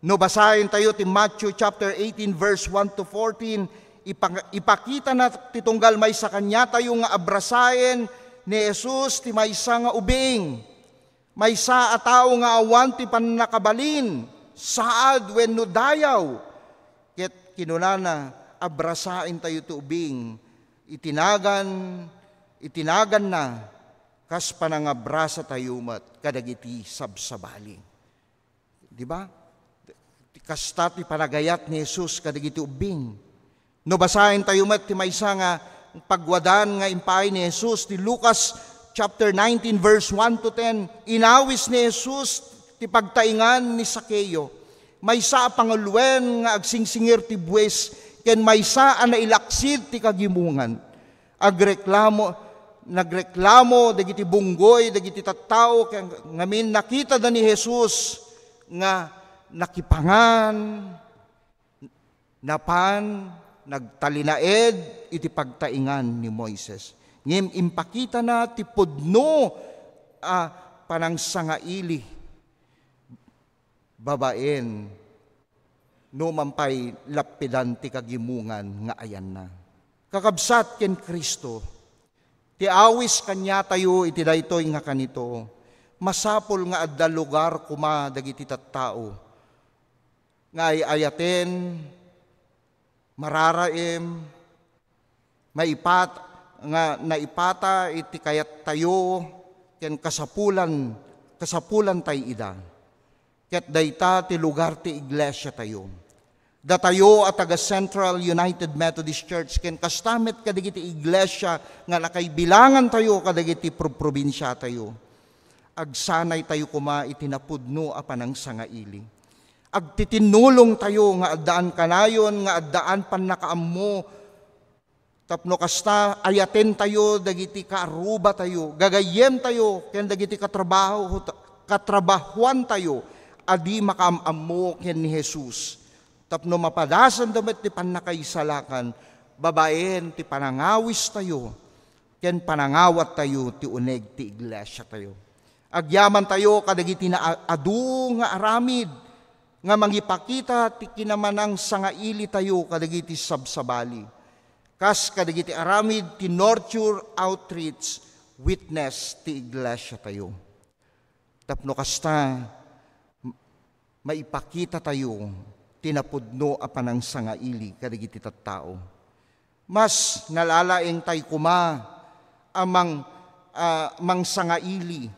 No basaentayo ti Matthew chapter eighteen, verse one to fourteen, ipang-, ipakitana ti tunggal maysa kaniatayo nga abrasaen ni Jesus ti maysa nga ubing. Maysa a tao nga awan ti pannakabalin, saad wenno dayaw. Ket kinunana, abrasaentayo ti ubing, itinagan, itinaganna, kas panangabrasatayo met kadagiti sabsabali. Di ba? Kasta ti panagayat ni Jesus kadagiti ubbing. No basaentayo met ti maysa nga pagwadan nga impaay ni Jesus, ti Lucas chapter nineteen, verse one to ten, inawis ni Jesus ti pagtaingan ni Zaqueo. Maysa a panguluen nga agsingsingir ti buis, ken maysa a nailaksid ti kagimongan. Agreklamo, nagreklamo dagiti bunggoy, dagiti tattao, ken ngamin nakitada ni Jesus nga nakipangan, napan, nagtalinaed iti pagtaingan ni Moises. Ngem impakitana ti pudno a panangsangaili babaen no man pay lappidan ti kagimongan nga ayanna. Kakabsat ken Cristo, ti awis kaniatayo iti daytoy nga kanito, masapul nga adda lugar koma dagiti tattao nga ay-ayaten, mararaem, maipat-, nga naipata iti kayattayo ken kasapulan, kasapulantay ida. Ket dayta ti lugar ti iglesiatayo. Datayo a taga Central United Methodist Church ken kasta met kadagiti iglesia nga nakaibilangantayo kadagiti pro-, probinsiatayo. Agsanaytayo koma iti napudno a panangsangaili. Agtitinnulongtayo nga addaan kanayon, nga addaan pannakaammo. Tapno kasta, ayatentayo dagiti kaarrubatayo, gagayyemtayo, ken dagiti katrabaho-, katrabahoantayo a di makaam-ammo ken ni Jesus. Tapno mapadasanda met ti pannakaisalakan babaen ti panangawistayo ken panangawattayo ti uneg ti iglesiatayo. Agyamantayo kadagiti naadu nga aramid nga mangipakita ti kinamanangsangailitayo kadagiti sabsabali, kas kadagiti aramid ti Nurture Outreach Witness ti Iglesiatayo. Tapno kasta, maipakitatayo ti napudno a panangsangaili kadagiti tattao. Mas nalalaeng tay koma a mang-, a mangsangaili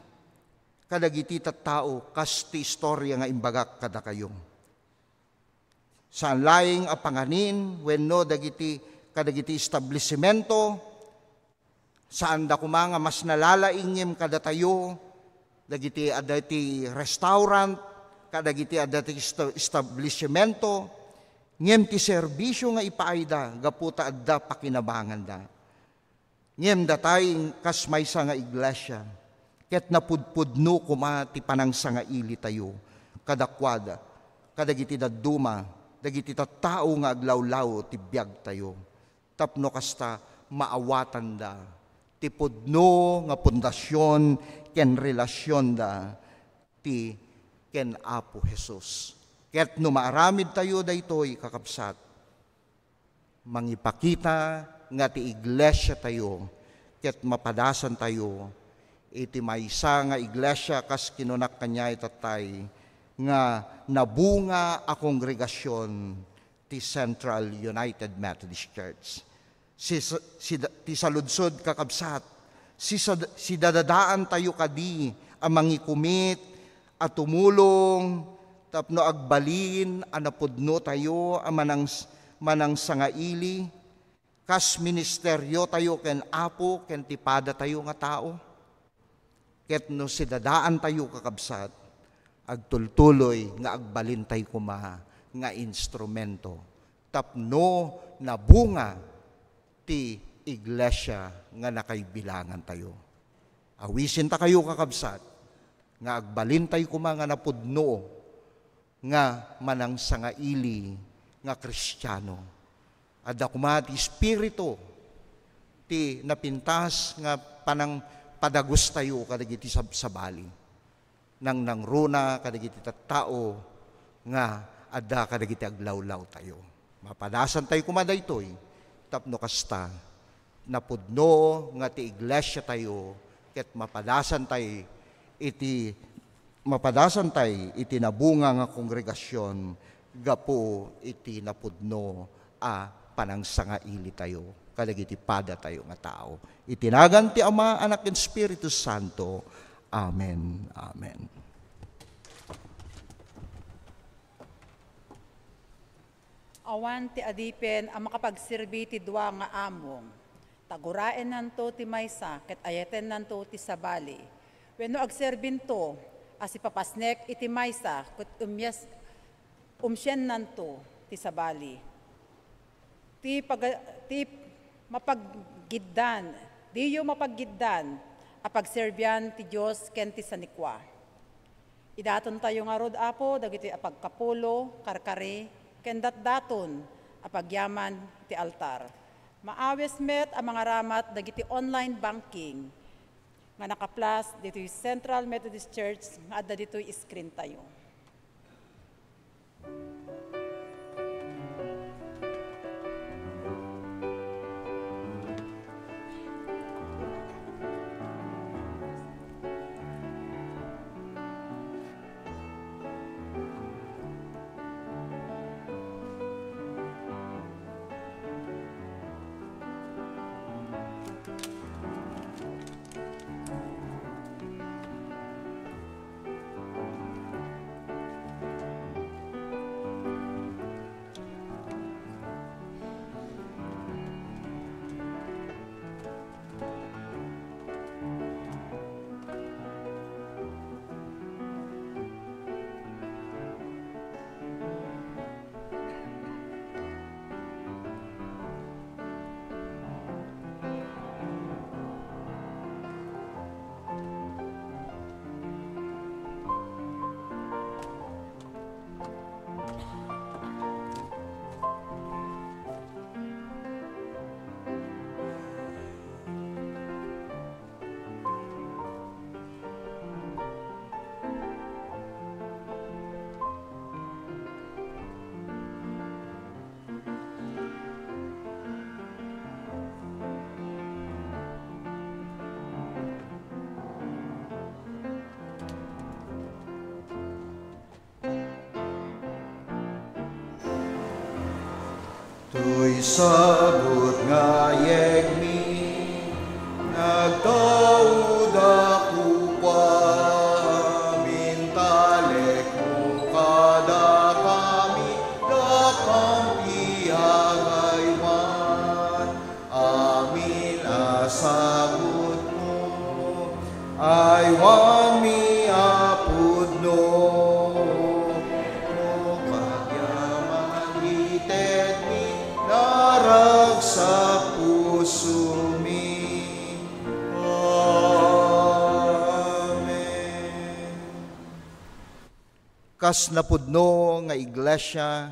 kadagiti tattao kas ti istorya nga imbagak kadakayo. Saan laeng a panganin wenno dagiti, kadagiti establisimento, saanda koma nga mas nalalaing ngem kadatayo, dagiti adda ti restaurant, kadagiti adda ti esta-, establisimento, ngem ti serbisio nga ipaayda gapu ta adda pakinabanganda. Ngem datay kas maysa nga iglesia, ket napudpudno koma ti panangsangailitayo kadakuada, kadagiti dadduma, dagiti tattao nga aglawlaw ti biagtayo. Tapno kasta, maawatanda ti pudno nga pundasion ken relasionda ti ken Apo Jesus. Ket no maaramidtayo daytoy, kakabsat, mangipakita nga ti iglesiatayo ket mapadasantayo iti maysa nga iglesia, kas kinunak kaniay tattay, nga nabunga a kongregasion ti Central United Methodist Church. Si, si, ti saludsod, kakabsat, si, sidadadaantayo kadi a mangikumit a tumulong tapno agbalin a napudnotayo a manangs-, manangsangaili kas ministeriotayo ken Apo ken ti padatayo nga tao? Ket no sidadaantayo, kakabsat, agtultuloy nga agbalintay koma nga instrumento tapno nabunga ti iglesia nga nakaibilangantayo. Awisintakayo, kakabsat, nga agbalintay koma nga napudno nga manangsangaili nga Kristiano. Adda koma ti Espiritu ti napintas nga panangpadagustayo kadagiti sabsabali. Nangnangruna kadagiti tattao nga adda kadagiti aglawlawtayo. Mapadasantay koma daytoy tapno kasta, napudno nga ti iglesiatayo ket mapadasantay iti, mapadasantay iti nabunga nga kongregasion gapu iti napudno a panangsangailitayo kadagiti padatayo nga tao. Iti nagan ti Ama, Anak, ken Espiritu Santo. Amen. Amen. Awan ti adipen a makapagserbi ti dua nga amo. Ta guraennanto ti maysa ket ayatennanto ti sabali. Wenno agserbinto a sipapasnek iti maysa ket umyas-, umsiennanto ti sabali. Ti paga-, ti mapaggiddan, diyo mapaggiddan a pagserbian ti Dios ken ti sanikua. Idatontayo ngarud, Apo, dagitoy a pagkapulo, karkari, ken datdaton a pagyaman ti altar. Maawes met a mangaramat dagiti online banking nga nakaplas ditoy Central Methodist Church nga adda ditoy screen tayo. Toy sabut nga yegmi, nagtaudak kua, mintalekmo kadakami, dakam ti agaywan. Amin a sabutmo, aywanmi a pudno. Ket no agyaman itedmi, naragsak pusomi. Amen. Kas napudno nga iglesia,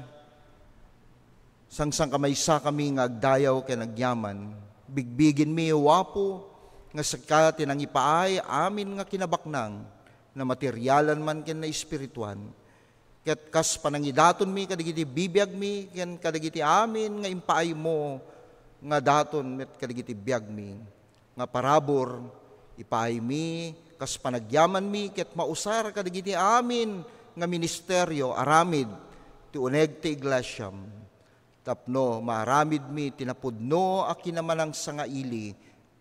sangsangkamaysakami nga agdayaw ken agyaman. Bigbiginmi, O Apo, nga sika ti nangipaay amin nga kinabaknang, na materialan man ken naespirituan. Ket kas panangidatonmi kadagiti bibiagmi ken kadagiti amin nga impaaymo nga daton met kadagiti biagmi, nga parabur, ipaaymi kas panagyamanmi ket mausar kadagiti amin nga ministerio, aramid ti uneg ti iglesiam, tapno maaramidmi ti napudno a kinamanangsangaili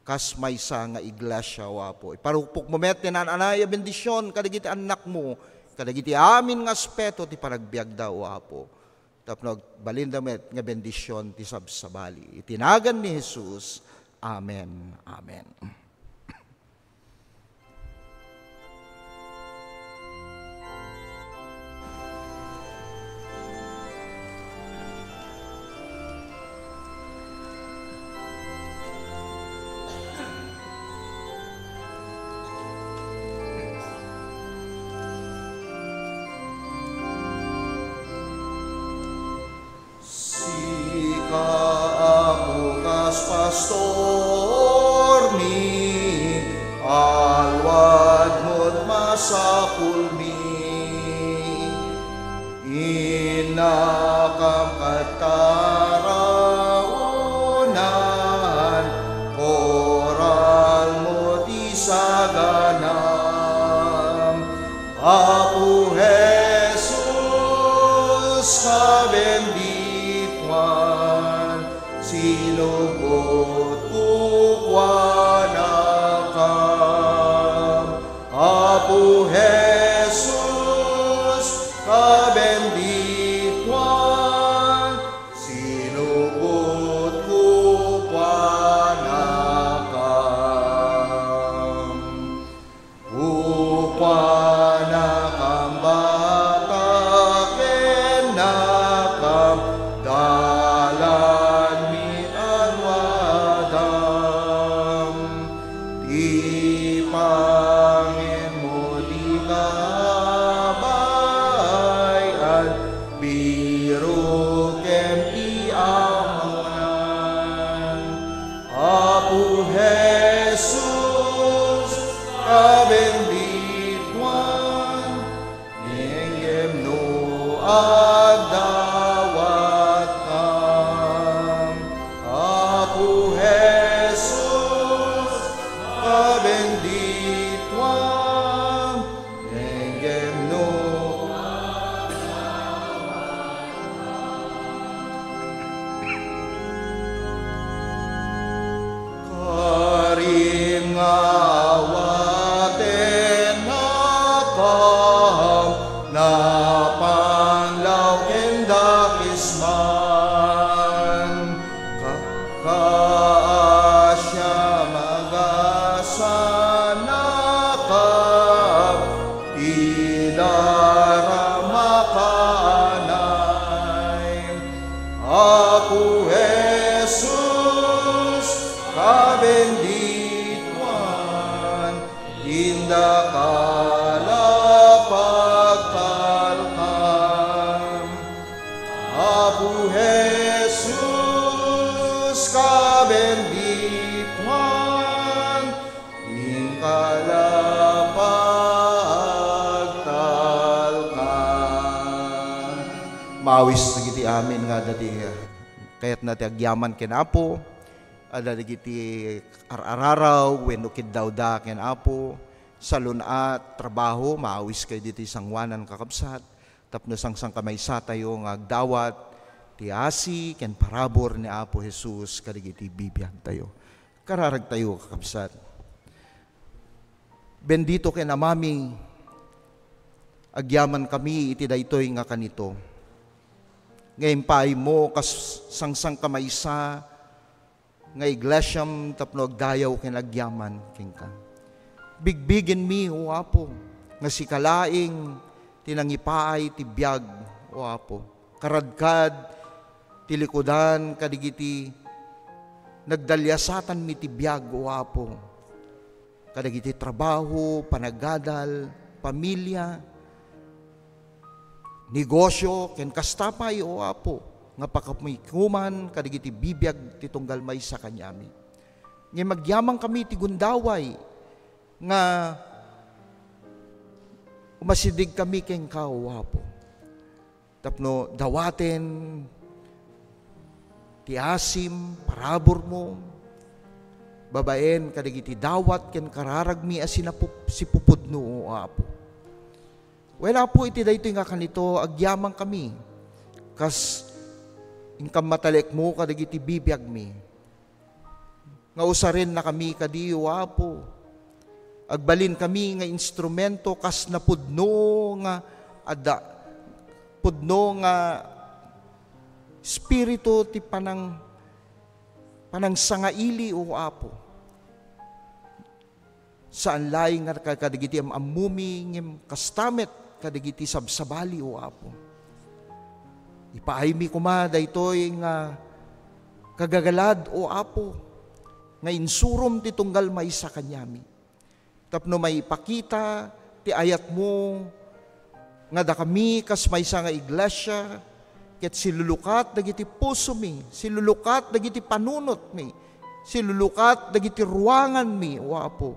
kas maysa nga iglesia, O Apo. Iparukpokmo met ti naan-anay a bendision kadagiti annakmo, kadagiti amin nga aspeto ti panagbiagda, O Apo. Tapno agbalinda met nga bendision ti sabsabali. Iti nagan ni Jesus. Amen. Amen. Sika, Apo, kas pastormi, alwadmo ti masapulmi. Innakam ket taraunan, koralmo ti saganam. Apo Jesus, kabendituan, sinubot kukuanakam. Apo Jesus, kabendituan, sinubot kukuanakam. Kukuanakam, bata, ken nakam, dalanmi alwadam. Ti pangngeemmo ti kababayan, birokem ti amonan. Apo Jesus, kabendituan, ngem no agdawatkam, Apo Jesus, kabendituan, ngem no Karim nga awatennakam, napan law ken dakes man. Ka-, kaasiam a gasannakam, ti daram a kaanay. Apo Jesus, kabendituan, indakal a pagtalkan. Apo Jesus, kabendituan, inkal a pagtalkan. Maawis dagiti amin nga adda ti kayatna ti agyaman ken Apo, adda dagiti ar-araraw wenno kiddawda ken Apo, salun-at, trabaho, maawis kayo ditoy sangoanan, kakabsat, tapno sangsangkamaysatayo nga agdawat ti asi ken parabur ni Apo Jesus kadagiti bibiagtayo. Kararagtayo, kakabsat. Bendito ken amami, agyamankami iti daytoy nga kanito. Nga impaaymo kas sangsangkamaysa nga iglesiam tapno agdayaw ken agyaman kenka. Bigbigenmi, O Apo, nga sika laeng ti nangipaay ti biag, O Apo. Karadkad ti likudan kadagiti nagdaliasatanmi ti biag, O Apo. Kadagiti trabaho, panagadal, pamilia, negosio, ken kasta pay, O Apo, nga pakapumikoman kadagiti bibiag ti tunggal maysa kaniami. Ngem agyamankami ti gundaway nga umasidegkami kenka, O Apo, tapno dawaten ti asim, paraburmo, babaen kadagiti dawat ken kararagmi a sinapup-, sipupudno, O Apo. Wen, Apo, iti daytoy nga kanito, agyamankami, kas inka matalekmo kadagiti bibiagmi, nga usarennakami kadi, O Apo. Agbalinkami nga instrumento kas napudno nga adda, pudno nga espiritu ti panang-, panangsangaili, O Apo. Saan laeng nga ka-, kadagiti am-ammumi, ngem kasta met kadagiti sabsabali, O Apo. Ipaaymi koma daytoy nga kagagalad, O Apo, nga insurom ti tunggal maysa kaniami. Tapno maipakita ti ayatmo nga dakami kas maysa nga iglesia, ket silulukat dagiti pusomi, silulukat dagiti panunotmi, silulukat dagiti ruanganmi, O Apo,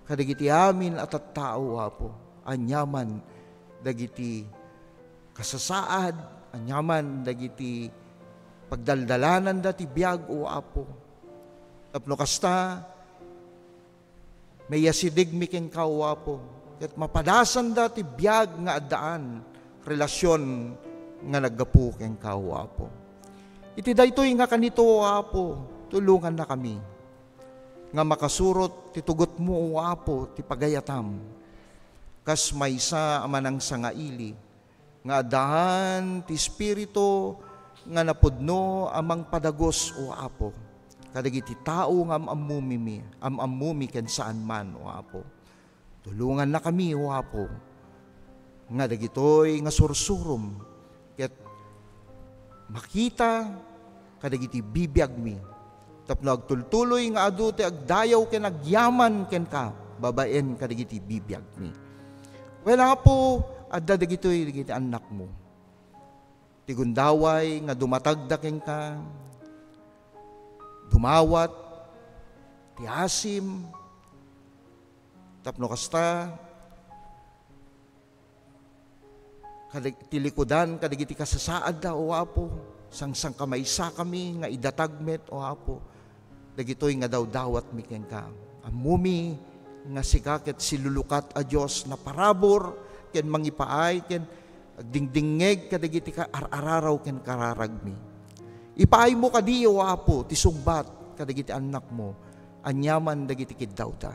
kadagiti amin a tattao, O Apo, aniaman dagiti kasasaad, aniaman dagiti pagdaldalananda ti biag, O Apo. Tapno kasta, maiyasidegmi kenka, O Apo, ket mapadasanda ti biag nga addaan relasion nga naggapu kenka, O Apo. Iti daytoy nga kanito, O Apo, tulongannakami nga makasurot ti tugotmo, O Apo, ti pagayatam, kas maysa a manangsangaili nga addaan ti Espiritu nga napudno a mangpadagus, O Apo, kadagiti tao nga am-ammumi, am-ammumi ken saan man, O Apo. Tulongannakami, O Apo, nga dagitoy nga sursurom ket makita kadagiti bibiagmi, tapno agtultuloy nga adu ti agdayaw ken agyaman kenka babaen kadagiti bibiagmi. Wen, Apo, adda dagitoy dagiti annakmo. Ti gundaway nga dumatagda kenka, dumawat ti asim, tapno kasta, kadag-, ti likudan kadagiti kasasaadda, O Apo, sangsangkamaysakami nga idatag met, O Apo, dagitoy nga dawdawatmi kenka. Ammumi nga sika ket silulukat a Dios, naparabur ken mangipaay ken agdingdingngeg kadagiti ka-, ar-araraw ken kararagmi. Ipaaymo kadi, O Apo, ti sungbat kadagiti annakmo, aniaman dagiti kiddawda.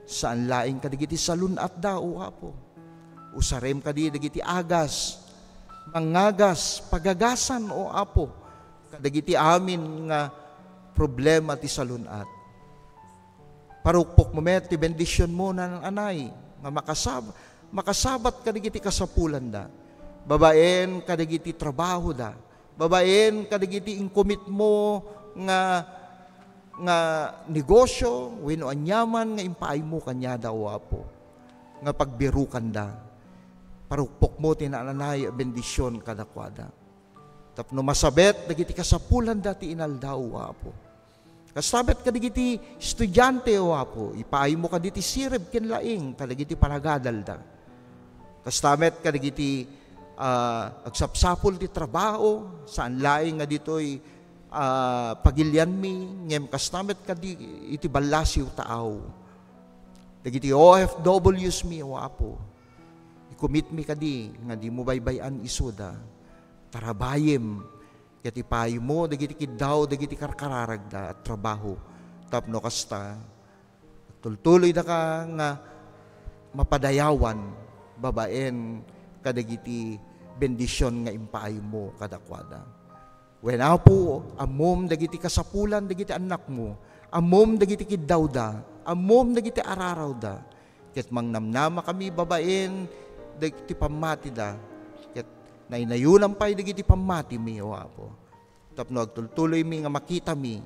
Saan laeng kadagiti salun-atda, O Apo. Usarem kadi dagiti agas, mangagas, pagagasan, O Apo, kadagiti amin nga problema ti salun-at. Parukpokmo met ti bendisionmo, Nanang-anay, nga makasab-, makasabat kadagiti kasapulanda, babaen kadagiti trabahoda, babaen kadagiti inkomitmo nga, nga negosio wenno aniaman nga impaaymo kaniada, O Apo, nga pagbirukanda. Parukpokmo ti naan-anay a bendision kadakuada, tapno masabet dagiti kasapulanda ti inaldaw, O Apo. Kasta met kadagiti estudiante, O Apo, ipaaymo kadi ti sirib ken laing kadagiti panagadalda. Kasta met kadagiti, ah, agsapsapul ti trabaho, saan laeng nga ditoy, ah, pagilianmi, ngem kasta met kadi iti ballasiw taaw. Dagiti O F Ws mi, O Apo, ikomitmi kadi nga dimo baybay-an isuda. Tarabayem Ket ipaymo dagiti kiddaw, dagiti karkararagda a trabaho. Tapno kasta, tultuloydaka nga mapadayawan babaen kadagiti bendision nga impaaymo kadakuada. Wen, Apo, ammom dagiti kasapulan dagiti annakmo, ammom dagiti kiddawda, ammom dagiti ararawda. Ket mangnamnama kami babaen dagiti pammatida, ket naynayonam pay dagiti pammatimi, O Apo, tapno agtultuloymi nga makitami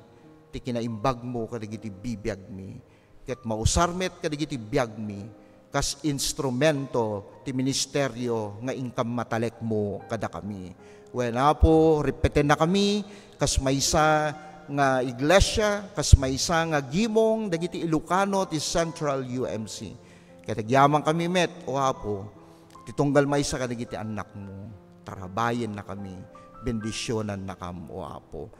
ti kinaimbagmo kadagiti bibiagmi, ket mausar met kadagiti biagmi kas instrumento ti ministerio nga inkam matalekmo kadakami. Wen, Apo, repetennakami kas maysa nga iglesia, kas maysa nga gimong dagiti Ilocano ti Central U M C. Ket agyamankami met, O Apo, ti tunggal maysa kadagiti annakmo, tarabayennakami, bendisionannakam, O Apo.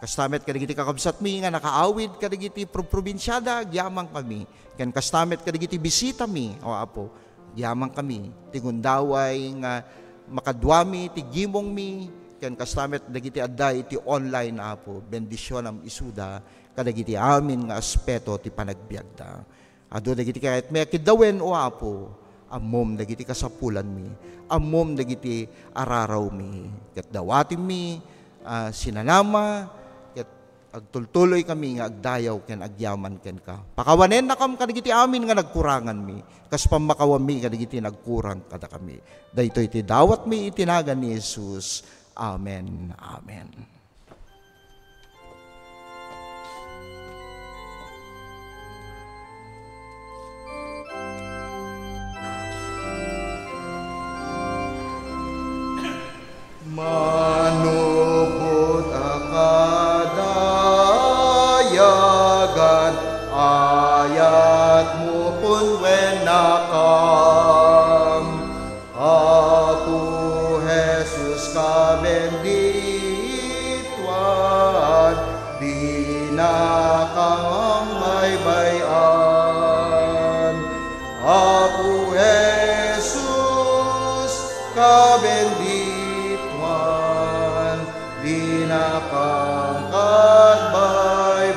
Kasta met kadagiti kakabsatmi nga nakaawid kadagiti prob-, probinsiada, agyamankami. Ken kasta met kadagiti bisitami, O Apo, agyamankami. Ti gundaway nga makaduami ti gimongmi, ken kasta met dagiti adda iti online, Apo, bendisionam isuda kadagiti amin nga aspeto ti panagbiagda. Adu dagiti kayatmi a kiddawen, O Apo, ammom dagiti kasapulanmi, ammom dagiti ararawmi, ket dawatimmi a sinanama, ket agtultuloykami nga agdayaw ken agyaman kenka. Pakawanennakam kadagiti amin nga nagkuranganmi, kas pammakawanmi kadagiti nagkurang kadakami. Daytoy ti dawatmi iti nagan ni Jesus. Amen. Amen. Manupot a kadayagan, ayatmo pon wen nakam. Apo Jesus, kabendituan, dinakam baybay-an. Apo Jesus, kabendituan, dinakam baybay-an.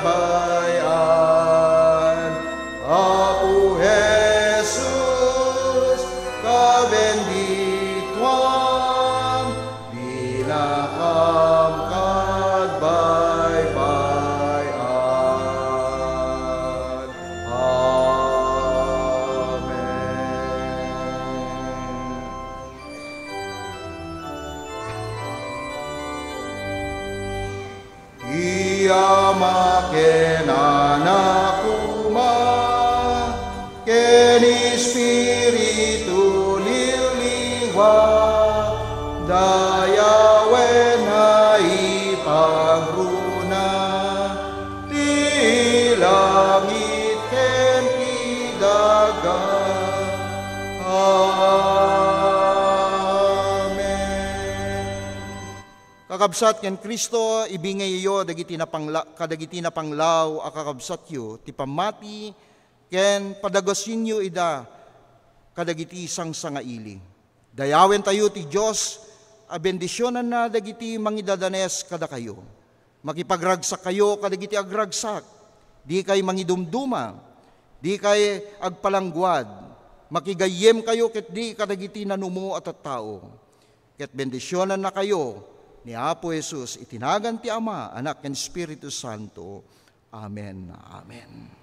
Apo Jesus, kabendituan, dinakam baybay-an. Amen. Ti Ama ken Anak koma, ken Espiritu Liwliwa, dayawen a ipangruna ti langit ken ti daga. Amen. Kakabsat ken Cristo, ibingayyo dagiti napangla-, kadagiti napanglaw a kakabsatyo ti pammati ken padagasenyo ida kadagiti sangsangaili. Dayawentayo ti Dios a bendisionanna dagiti mangidadanes kadakayo. Makipagragsakkayo kadagiti agragsak. Dikay mangidumduma. Dikay agpalangguad. Makigayyemkayo ketdi kadagiti nanumo a tattao. Ket bendisionannakayo ni Apo Jesus iti nagan ti Ama, Anak, ken Espiritu Santo. Amen. Amen.